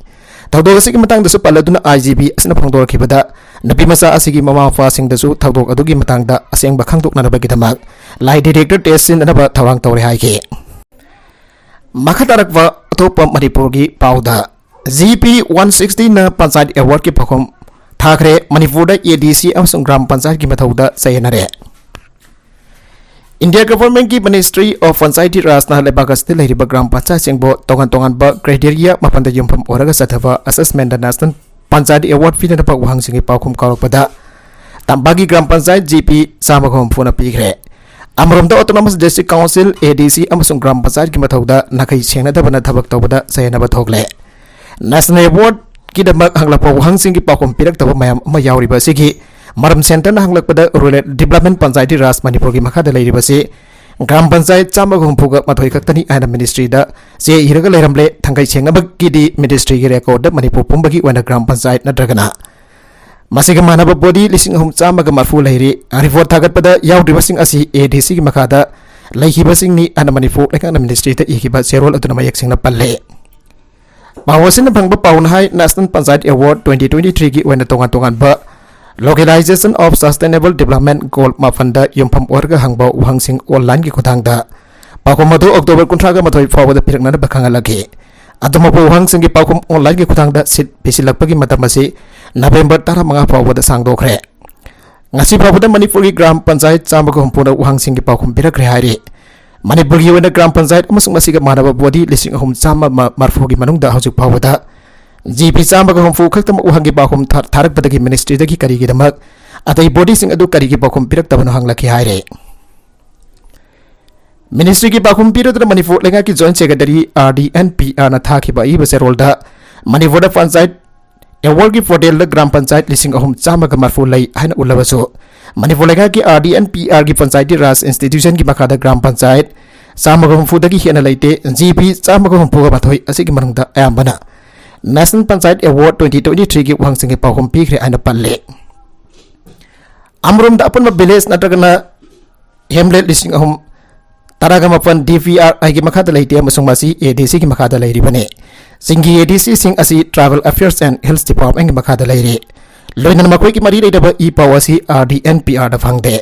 ꯊꯧꯗꯣꯛ ꯑꯁꯤꯒꯤ ꯃꯇꯥꯡꯗꯁꯨ ꯄꯜꯂꯗꯨꯅ I G P ꯑꯁꯤꯅ ꯐꯣꯡꯗꯣꯔꯛꯈꯤꯕꯗ, ꯅꯨꯄꯤ ꯃꯆꯥ ꯑꯁꯤꯒꯤ ꯃꯃꯥ ꯃꯄꯥꯁꯤꯡꯗꯁꯨ ꯊꯧꯗꯣꯛ ꯑꯗꯨꯒꯤ ꯃꯇꯥꯡꯗ ꯑꯁꯦꯡꯕ ꯈꯪꯗꯣꯛꯅꯅꯕꯒꯤꯗꯃꯛ lie detector test ꯁꯤꯖꯤꯟꯅꯅꯕ ꯊꯧꯔꯥꯡ ꯇꯧꯔꯦ ꯍꯥꯏꯈꯤ꯫ ꯃꯈꯥ ꯇꯥꯔꯛꯄ ꯑꯇꯣꯞꯄ ꯃꯅꯤꯄꯨꯔꯒꯤ ꯄꯥꯎꯗ, G P one sixtyꯅ Panchayat Awardꯀꯤ ꯄꯥꯎꯈꯨꯝ ꯊꯥꯈ꯭ꯔꯦ꯫ ꯃꯅꯤꯄꯨꯔꯗ A D C ꯑꯃꯁꯨꯡ ꯒ꯭ꯔꯥꯝ ꯄꯟꯆꯥꯌꯠꯀꯤ ꯃꯊꯧꯗ ꯆꯌꯦꯠꯅꯔꯦ꯫ India Governmentꯀꯤ Ministry of Panchayati Rajꯅ ꯂꯩꯕꯥꯛ ꯑꯁꯤꯗ ꯂꯩꯔꯤꯕ ꯒ꯭ꯔꯥꯝ ꯄꯟꯆꯥꯌꯠꯁꯤꯡꯕꯨ ꯇꯣꯉꯥꯟ ꯇꯣꯉꯥꯟꯕ criteria ꯃꯥꯄꯟꯗ ꯌꯨꯝꯐꯝ ꯑꯣꯏꯔꯒ ꯆꯠꯊꯕ assessmentꯗ National Panchayati Award ꯄꯤꯅꯅꯕ ꯋꯥꯍꯪꯁꯤꯡꯒꯤ ꯄꯥꯎꯈꯨꯝ ꯀꯥꯎꯔꯛꯄꯗ, ꯇꯝꯄꯥꯛꯀꯤ ꯒ꯭ꯔꯥꯝ ꯄꯟꯆꯥꯌꯠ G P ꯆꯥꯝꯃꯒ ꯍꯨꯝꯐꯨꯅ ꯄꯤꯈ꯭ꯔꯦ꯫ ꯑꯃꯔꯣꯝꯗ, Autonomous District Council, A D C ꯑꯃꯁꯨꯡ ꯒ꯭ꯔꯥꯝ ꯄꯟꯆꯥꯌꯠꯀꯤ ꯃꯊꯧꯗ ꯅꯥꯈꯩ ꯁꯦꯡꯅꯗꯕꯅ ꯊꯕꯛ ꯇꯧꯕꯗ ꯆꯌꯦꯠꯅꯕ ꯊꯣꯛꯂꯦ꯫ National Awardꯀꯤꯗꯃꯛ ꯍꯪꯂꯛꯄ ꯋꯥꯍꯪꯁꯤꯡꯒꯤ ꯄꯥꯎꯈꯨꯝ ꯄꯤꯔꯛꯇꯕ ꯃꯌꯥꯝ ꯑꯃ ꯌꯥꯎꯔꯤꯕ ꯑꯁꯤꯒꯤ ꯃꯔꯝ centreꯅ ꯍꯪꯂꯛꯄꯗ, Rural Development Panchayati Raj ꯃꯅꯤꯄꯨꯔꯒꯤ ꯃꯈꯥꯗ ꯂꯩꯔꯤꯕꯁꯤ ꯒ꯭ꯔꯥꯝ ꯄꯟꯆꯥꯌꯠ ꯆꯥꯝꯃꯒ ꯍꯨꯝꯐꯨꯒ ꯃꯥꯊꯣꯏ ꯈꯛꯇꯅꯤ ꯍꯥꯏꯅ ministryꯗ ꯆꯦ ꯏꯔꯒ ꯂꯩꯔꯝꯂꯦ꯫ ꯊꯥꯡꯈꯩ ꯁꯦꯡꯅꯕꯒꯤꯗꯤ ministryꯒꯤ recordꯗ ꯃꯅꯤꯄꯨꯔ ꯄꯨꯝꯕꯒꯤ ꯑꯣꯏꯅ ꯒ꯭ꯔꯥꯝ ꯄꯟꯆꯥꯌꯠ ꯅꯠꯇ꯭ꯔꯒꯅ ꯃꯁꯤꯒ ꯃꯥꯟꯅꯕ body ꯂꯤꯁꯤꯡ ꯑꯍꯨꯝ ꯆꯥꯝꯃꯒ ꯃꯔꯤꯐꯨ ꯂꯩꯔꯤ꯫ Report ꯊꯥꯒꯠꯄꯗ ꯌꯥꯎꯗ꯭ꯔꯤꯕꯁꯤꯡ ꯑꯁꯤ A D Cꯒꯤ ꯃꯈꯥꯗ ꯂꯩꯈꯤꯕꯁꯤꯡꯅꯤ ꯍꯥꯏꯅ ꯃꯅꯤꯄꯨꯔ ꯂꯩꯉꯥꯛꯅ ministryꯗ ꯏꯈꯤꯕ ꯆꯦꯔꯣꯜ ꯑꯗꯨꯅ ꯃꯌꯦꯛ ꯁꯦꯡꯅ ꯄꯜꯂꯦ꯫ ꯄꯥꯎ ꯑꯁꯤꯅ ꯐꯪꯕ ꯄꯥꯎꯅ ꯍꯥꯏ, National Panchayat Award twenty twenty-threeꯒꯤ ꯑꯣꯏꯅ ꯇꯣꯉꯥꯟ ꯇꯣꯉꯥꯟꯕ Localization of Sustainable Development Goal ꯃꯥꯄꯟꯗ ꯌꯨꯝꯐꯝ ꯑꯣꯏꯔꯒ ꯍꯪꯕ ꯋꯥꯍꯪꯁꯤꯡ onlineꯒꯤ ꯈꯨꯠꯊꯥꯡꯗ ꯄꯥꯎꯈꯨꯝ ꯑꯗꯨ October ꯀꯨꯟꯊ꯭ꯔꯥꯒ ꯃꯥꯊꯣꯏ ꯐꯥꯎꯕꯗ ꯄꯤꯔꯛꯅꯅꯕ ꯈꯪꯍꯜꯂꯛꯈꯤ꯫ ꯑꯗꯨꯃꯛꯄꯨ ꯋꯥꯍꯪꯁꯤꯡꯒꯤ ꯄꯥꯎꯈꯨꯝ onlineꯒꯤ ꯈꯨꯠꯊꯥꯡꯗ seat ꯄꯤꯁꯤꯜꯂꯛꯄꯒꯤ ꯃꯇꯝ ꯑꯁꯤ November ꯇꯔꯥꯃꯉꯥ ꯐꯥꯎꯕꯗ ꯁꯥꯡꯗꯣꯛꯈ꯭ꯔꯦ꯫ ꯉꯁꯤ ꯐꯥꯎꯕꯗ ꯃꯅꯤꯄꯨꯔꯒꯤ ꯒ꯭ꯔꯥꯝ ꯄꯟꯆꯥꯌꯠ ꯆꯥꯝꯃꯒ ꯍꯨꯝꯐꯨꯅ ꯋꯥꯍꯪꯁꯤꯡꯒꯤ ꯄꯥꯎꯈꯨꯝ ꯄꯤꯔꯛꯈ꯭ꯔꯦ ꯍꯥꯏꯔꯤ꯫ ꯃꯅꯤꯄꯨꯔꯒꯤ ꯑꯣꯏꯅ ꯒ꯭ꯔꯥꯝ ꯄꯟꯆꯥꯌꯠ ꯑꯃꯁꯨꯡ ꯃꯁꯤꯒ ꯃꯥꯟꯅꯕ body ꯂꯤꯁꯤꯡ ꯑꯍꯨꯝ ꯆꯥꯝꯃ ꯃꯔꯤꯐꯨꯒꯤ ꯃꯅꯨꯡꯗ ꯍꯧꯖꯤꯛ ꯐꯥꯎꯕꯗ ꯖꯤ ꯄꯤ ꯆꯥꯝꯃꯒ ꯍꯨꯝꯐꯨ ꯈꯛꯇꯃꯛ ꯋꯥꯍꯪꯒꯤ ꯄꯥꯎꯈꯨꯝ ꯊꯥ-, ꯊꯥꯔꯛꯄꯗꯒꯤ ministryꯗꯒꯤ ꯀꯔꯤꯒꯤꯗꯃꯛ ꯑꯇꯩ bodyꯁꯤꯡ ꯑꯗꯨ ꯀꯔꯤꯒꯤ ꯄꯥꯎꯈꯨꯝ ꯄꯤꯔꯛꯇꯕꯅꯣ ꯍꯪꯂꯛꯈꯤ ꯍꯥꯏꯔꯦ꯫ Ministryꯒꯤ ꯄꯥꯎꯈꯨꯝ ꯄꯤꯔꯗꯨꯅ ꯃꯅꯤꯄꯨꯔ ꯂꯩꯉꯥꯛꯀꯤ Joint Secretary R D N P Rꯅ ꯊꯥꯈꯤꯕ ꯑꯏꯕ ꯆꯦꯔꯣꯜꯗ ꯃꯅꯤꯄꯨꯔꯗ ꯄꯟꯆꯥꯌꯠ awardꯀꯤ portalꯗ ꯒ꯭ꯔꯥꯝ ꯄꯟꯆꯥꯌꯠ ꯂꯤꯁꯤꯡ ꯑꯍꯨꯝ ꯆꯥꯝꯃꯒ ꯃꯔꯤꯐꯨ ꯂꯩ ꯍꯥꯏꯅ ꯎꯠꯂꯕꯁꯨ, ꯃꯅꯤꯄꯨꯔ ꯂꯩꯉꯥꯛꯀꯤ R D N P Rꯒꯤ panchayati ꯔꯥꯖ institutionꯒꯤ ꯃꯈꯥꯗ ꯒ꯭ꯔꯥꯝ ꯄꯟꯆꯥꯌꯠ ꯆꯥꯝꯃꯒ ꯍꯨꯝꯐꯨꯗꯒꯤ ꯍꯦꯟꯅ ꯂꯩꯇꯦ꯫ ꯖꯤ ꯄꯤ ꯆꯥꯝꯃꯒ ꯍꯨꯝꯐꯨꯒ ꯃꯥꯊꯣꯏ ꯑꯁꯤꯒꯤ ꯃꯅꯨꯡꯗ ꯑꯌꯥꯝꯕꯅ National Panchayat Award twenty twenty-threeꯒꯤ ꯋꯥꯍꯪꯁꯤꯡꯒꯤ ꯄꯥꯎꯈꯨꯝ ꯄꯤꯈ꯭ꯔꯦ ꯍꯥꯏꯅ ꯄꯜꯂꯦ꯫ ꯑꯃꯔꯣꯝꯗ ꯑꯄꯨꯟꯕ village ꯅꯠꯇ꯭ꯔꯒꯅ hamlet ꯂꯤꯁꯤꯡ ꯑꯍꯨꯝ ꯇꯔꯥꯒ ꯃꯥꯄꯟ D P R Iꯒꯤ ꯃꯈꯥꯗ ꯂꯩꯇꯦ ꯑꯃꯁꯨꯡ ꯃꯁꯤ A D Cꯒꯤ ꯃꯈꯥꯗ ꯂꯩꯔꯤꯕꯅꯤ꯫ ꯆꯤꯡꯒꯤ A D Cꯁꯤꯡ ꯑꯁꯤ Tribal Affairs and Hills Departmentꯀꯤ ꯃꯈꯥꯗ ꯂꯩꯔꯤ꯫ ꯂꯣꯏꯅꯅ ꯃꯈꯣꯏꯒꯤ ꯃꯔꯤ ꯂꯩꯅꯕ ꯏ ꯄꯥꯎ ꯑꯁꯤ R D N P Rꯗ ꯐꯪꯗꯦ꯫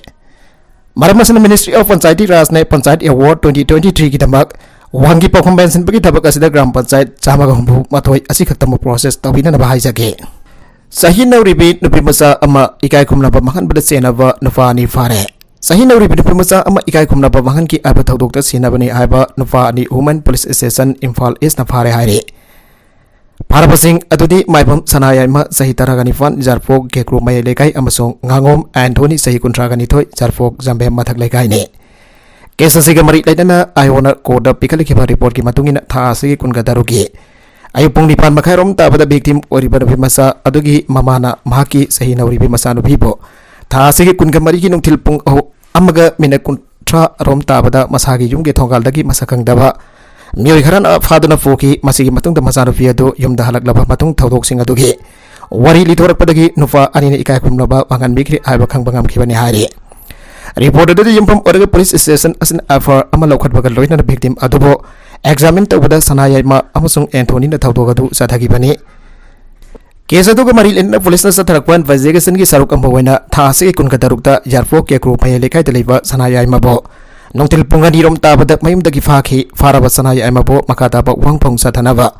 ꯃꯔꯝ ꯑꯁꯤꯅ Ministry of Panchayati Rajꯅ Panchayat Award twenty twenty-threeꯒꯤꯗꯃꯛ ꯋꯥꯍꯪꯒꯤ ꯄꯥꯎꯈꯨꯝ ꯃꯦꯟꯁꯤꯟꯕꯒꯤ ꯊꯕꯛ ꯑꯁꯤꯗ ꯒ꯭ꯔꯥꯝ ꯄꯟꯆꯥꯌꯠ ꯆꯥꯝꯃꯒ ꯍꯨꯝꯐꯨ ꯃꯥꯊꯣꯏ ꯑꯁꯤꯈꯛꯇꯃꯛ process ꯇꯧꯕꯤꯅꯅꯕ ꯍꯥꯏꯖꯒꯦ꯫ ꯆꯍꯤ ꯅꯧꯔꯤꯕꯤ ꯅꯨꯄꯤ ꯃꯆꯥ ꯑꯃ ꯏꯀꯥꯏ ꯈꯨꯝꯅꯕ ꯃꯥꯡꯍꯟꯕꯗ ꯆꯦꯟꯅꯕ ꯅꯨꯄꯥ ꯑꯅꯤ ꯐꯥꯔꯦ꯫ ꯆꯍꯤ ꯅꯧꯔꯤꯕꯤ ꯅꯨꯄꯤ ꯃꯆꯥ ꯑꯃ ꯏꯀꯥꯏ ꯈꯨꯝꯅꯕ ꯃꯥꯡꯍꯟꯈꯤ ꯍꯥꯏꯕ ꯊꯧꯗꯣꯛꯇ ꯁꯤꯟꯅꯕꯅꯤ ꯍꯥꯏꯕ ꯅꯨꯄꯥ ꯑꯅꯤ Women Police Station ꯏꯝꯐꯥꯜ Eastꯅ ꯐꯥꯔꯦ ꯍꯥꯏꯔꯤ꯫ ꯐꯥꯔꯕꯁꯤꯡ ꯑꯗꯨꯗꯤ ꯃꯥꯏꯕꯝ ꯁꯅꯥꯌꯥꯏꯃ, ꯆꯍꯤ ꯇꯔꯥꯒ ꯅꯤꯄꯥꯟ, ꯖꯥꯔꯐꯣꯛ ꯀꯦꯀ꯭ꯔꯨ ꯃꯌꯥꯏ ꯂꯩꯀꯥꯏ, ꯑꯃꯁꯨꯡ ꯉꯥꯉꯣꯝ ꯑꯦꯟꯊꯣꯅꯤ, ꯆꯍꯤ ꯀꯨꯟꯊ꯭ꯔꯥꯒ ꯅꯤꯊꯣꯏ, ꯖꯥꯔꯐꯣꯛ ꯖꯥꯝꯕꯦꯝ ꯃꯊꯛ ꯂꯩꯀꯥꯏꯅꯤ꯫ Case ꯑꯁꯤꯒ ꯃꯔꯤ ꯂꯩꯅꯅ ꯑꯥꯏꯑꯣꯅ courtꯇ ꯄꯤꯈꯠꯂꯛꯈꯤꯕ reportꯀꯤ ꯃꯇꯨꯡ ꯏꯟꯅ, ꯊꯥ ꯑꯁꯤꯒꯤ ꯀꯨꯟꯒ ꯇꯔꯨꯛꯀꯤ ꯑꯌꯨꯛ ꯄꯨꯡ ꯅꯤꯄꯥꯟ ꯃꯈꯥꯏꯔꯣꯝ ꯇꯥꯕꯗ victim ꯑꯣꯏꯔꯤꯕ ꯅꯨꯄꯤ ꯃꯆꯥ ꯑꯗꯨꯒꯤ ꯃꯃꯥꯅ ꯃꯍꯥꯛꯀꯤ ꯆꯍꯤ ꯅꯧꯔꯤꯕꯤ ꯃꯆꯥꯅꯨꯄꯤꯕꯨ ꯊꯥ ꯑꯁꯤꯒꯤ ꯀꯨꯟꯒ ꯃꯔꯤꯒꯤ ꯅꯨꯡꯊꯤꯜ ꯄꯨꯡ ꯑꯍꯨꯝ, ꯑꯃꯒ ꯃꯤꯅꯠ ꯀꯨꯟꯊ꯭ꯔꯥ ꯔꯣꯝ ꯇꯥꯕꯗ ꯃꯁꯥꯒꯤ ꯌꯨꯝꯒꯤ ꯊꯣꯡꯒꯥꯜꯗꯒꯤ ꯃꯁꯛ ꯈꯪꯗꯕ ꯃꯤꯑꯣꯏ ꯈꯔꯅ ꯐꯥꯗꯨꯅ ꯄꯨꯈꯤ꯫ ꯃꯁꯤꯒꯤ ꯃꯇꯨꯡꯗ ꯃꯆꯥꯅꯨꯄꯤ ꯑꯗꯨ ꯌꯨꯝꯗ ꯍꯜꯂꯛꯂꯕ ꯃꯇꯨꯡ ꯊꯧꯗꯣꯛꯁꯤꯡ ꯑꯗꯨꯒꯤ ꯋꯥꯔꯤ ꯂꯤꯊꯣꯔꯛꯄꯗꯒꯤ ꯅꯨꯄꯥ ꯑꯅꯤꯅ ꯏꯀꯥꯏ ꯈꯨꯝꯅꯕ ꯃꯥꯡꯍꯟꯕꯤꯈ꯭ꯔꯦ ꯍꯥꯏꯕ ꯈꯪꯕ ꯉꯝꯈꯤꯕꯅꯤ ꯍꯥꯏꯔꯤ꯫ Report ꯑꯗꯨꯗ ꯌꯨꯝꯐꯝ ꯑꯣꯏꯔꯒ police station ꯑꯁꯤꯅ F I R ꯑꯃ ꯂꯧꯈꯠꯄꯒ ꯂꯣꯏꯅꯅ victim ꯑꯗꯨꯕꯨ examine ꯇꯧꯕꯗ ꯁꯅꯥꯌꯥꯏꯃ ꯑꯃꯁꯨꯡ ꯑꯦꯟꯊꯣꯅꯤꯅ ꯊꯧꯗꯣꯛ ꯑꯗꯨ ꯆꯠꯊꯈꯤꯕꯅꯤ꯫ Case ꯑꯗꯨꯒ ꯃꯔꯤ ꯂꯩꯅꯅ policeꯅ ꯆꯠꯊꯔꯛꯄ investigationꯒꯤ ꯁꯔꯨꯛ ꯑꯃ ꯑꯣꯏꯅ ꯊꯥ ꯑꯁꯤꯒꯤ ꯀꯨꯟꯒ ꯇꯔꯨꯛꯇ ꯌꯥꯔꯐꯣꯛ ꯀꯦꯀ꯭ꯔꯨ ꯃꯌꯥꯏ ꯂꯩꯀꯥꯏꯗ ꯂꯩꯕ ꯁꯅꯥꯌꯥꯏꯃꯕꯨ ꯅꯨꯡꯊꯤꯜ ꯄꯨꯡ ꯑꯅꯤꯔꯣꯝ ꯇꯥꯕꯗ ꯃꯌꯨꯝꯗꯒꯤ ꯐꯥꯈꯤ꯫ ꯐꯥꯔꯕ ꯁꯅꯥꯌꯥꯏꯃꯕꯨ ꯃꯈꯥ ꯇꯥꯕ ꯋꯥꯍꯪꯐꯝ ꯆꯠꯊꯅꯕ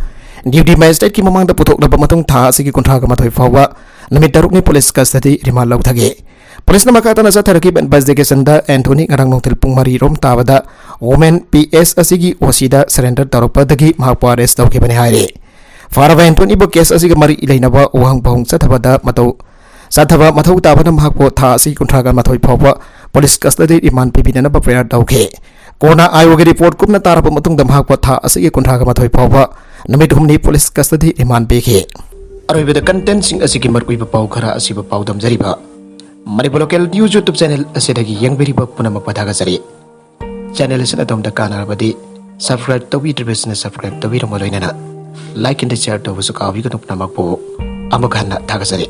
duty magistrateꯀꯤ ꯃꯃꯥꯡꯗ ꯄꯨꯊꯣꯛꯂꯕ ꯃꯇꯨꯡ ꯊꯥ ꯑꯁꯤꯒꯤ ꯀꯨꯟꯊ꯭ꯔꯥꯒ ꯃꯥꯊꯣꯏ ꯐꯥꯎꯕ ꯅꯨꯃꯤꯠ ꯇꯔꯨꯛꯅꯤ police custody remand ꯂꯧꯊꯒꯦ꯫ Policeꯅ ꯃꯈꯥ ꯇꯥꯅ ꯆꯠꯊꯔꯛꯈꯤꯕ investigationꯗ ꯑꯦꯟꯊꯣꯅꯤ ꯉꯔꯥꯡ ꯅꯨꯡꯊꯤꯜ ꯄꯨꯡ ꯃꯔꯤꯔꯣꯝ ꯇꯥꯕꯗ Women P S ꯑꯁꯤꯒꯤ O Cꯗ surrender ꯇꯧꯔꯛꯄꯗꯒꯤ ꯃꯍꯥꯛꯄꯨ arrest ꯇꯧꯈꯤꯕꯅꯤ ꯍꯥꯏꯔꯤ꯫ ꯐꯥꯔꯕ ꯍꯦꯟꯊꯣꯛꯂꯤꯕ ꯀꯦꯁ ꯑꯁꯤꯒ ꯃꯔꯤ ꯂꯩꯅꯕ ꯋꯥꯍꯪ ꯄꯥꯎꯍꯪ ꯆꯠꯊꯕꯗ ꯃꯇꯧ ꯆꯠꯊꯕ ꯃꯊꯧ ꯇꯥꯕꯅ ꯃꯍꯥꯛꯄꯨ ꯊꯥ ꯑꯁꯤꯒꯤ ꯀꯨꯟꯊ꯭ꯔꯥꯒ ꯃꯥꯊꯣꯏ ꯐꯥꯎꯕ ꯄꯨꯂꯤꯁ ꯀꯁꯇꯗꯤ ꯔꯤꯃꯥꯟ ꯄꯤꯕꯤꯅꯅꯕ ꯄ꯭ꯔꯦꯌꯔ ꯇꯧꯈꯤ꯫ ꯀꯣꯟꯅ ꯑꯥꯏ ꯑꯣꯒꯤ ꯔꯤꯄꯣꯔꯠ ꯀꯨꯞꯅ ꯇꯥꯔꯕ ꯃꯇꯨꯡꯗ ꯃꯍꯥꯛꯄꯨ ꯊꯥ ꯑꯁꯤꯒꯤ ꯀꯨꯟꯊ꯭ꯔꯥꯒ ꯃꯥꯊꯣꯏ ꯐꯥꯎꯕ ꯅꯨꯃꯤꯠ ꯍꯨꯝꯅꯤ ꯄꯨꯂꯤꯁ ꯀꯁꯇꯗꯤ ꯔꯤꯃꯥꯟ ꯄꯤꯈꯤ꯫ ꯑꯔꯣꯏꯕꯗ ꯀꯟꯇꯦꯟꯁꯤꯡ ꯑꯁꯤꯒꯤ ꯃꯔꯨꯑꯣꯏꯕ ꯄꯥꯎ ꯈꯔ ꯑꯁꯤꯕꯨ ꯄꯥꯎꯗꯝꯖꯔꯤꯕ Manipur local news YouTube channel ꯑꯁꯤꯗꯒꯤ ꯌꯦꯡꯕꯤꯔꯤꯕ ꯄꯨꯝꯅꯃꯛꯄꯨ ꯊꯥꯒꯠꯆꯔꯤ꯫ ꯆꯦꯅꯦꯜ ꯑꯁꯤꯅ ꯑꯗꯣꯝꯗ ꯀꯥꯟꯅꯔꯕꯗꯤ ꯁꯕꯁꯀ꯭ꯔꯥꯏꯕ ꯇꯧꯕꯤꯗ꯭ꯔꯤꯕꯁꯤꯅ ꯁꯕꯁꯀ꯭ꯔꯥꯏꯕ ꯇꯧꯕꯤꯔꯝꯕ ꯂꯣꯏꯅꯅ ꯂꯥꯏꯛ ꯑꯃꯗꯤ ꯁꯤꯌꯔ ꯇꯧꯕꯁꯨ ꯀꯥꯎꯕꯤꯒꯅꯨ꯫ ꯄꯨꯝꯅꯃꯛꯄꯨ ꯑꯃꯨꯛ ꯍꯟꯅ ꯊꯥꯒꯠꯆꯔꯤ꯫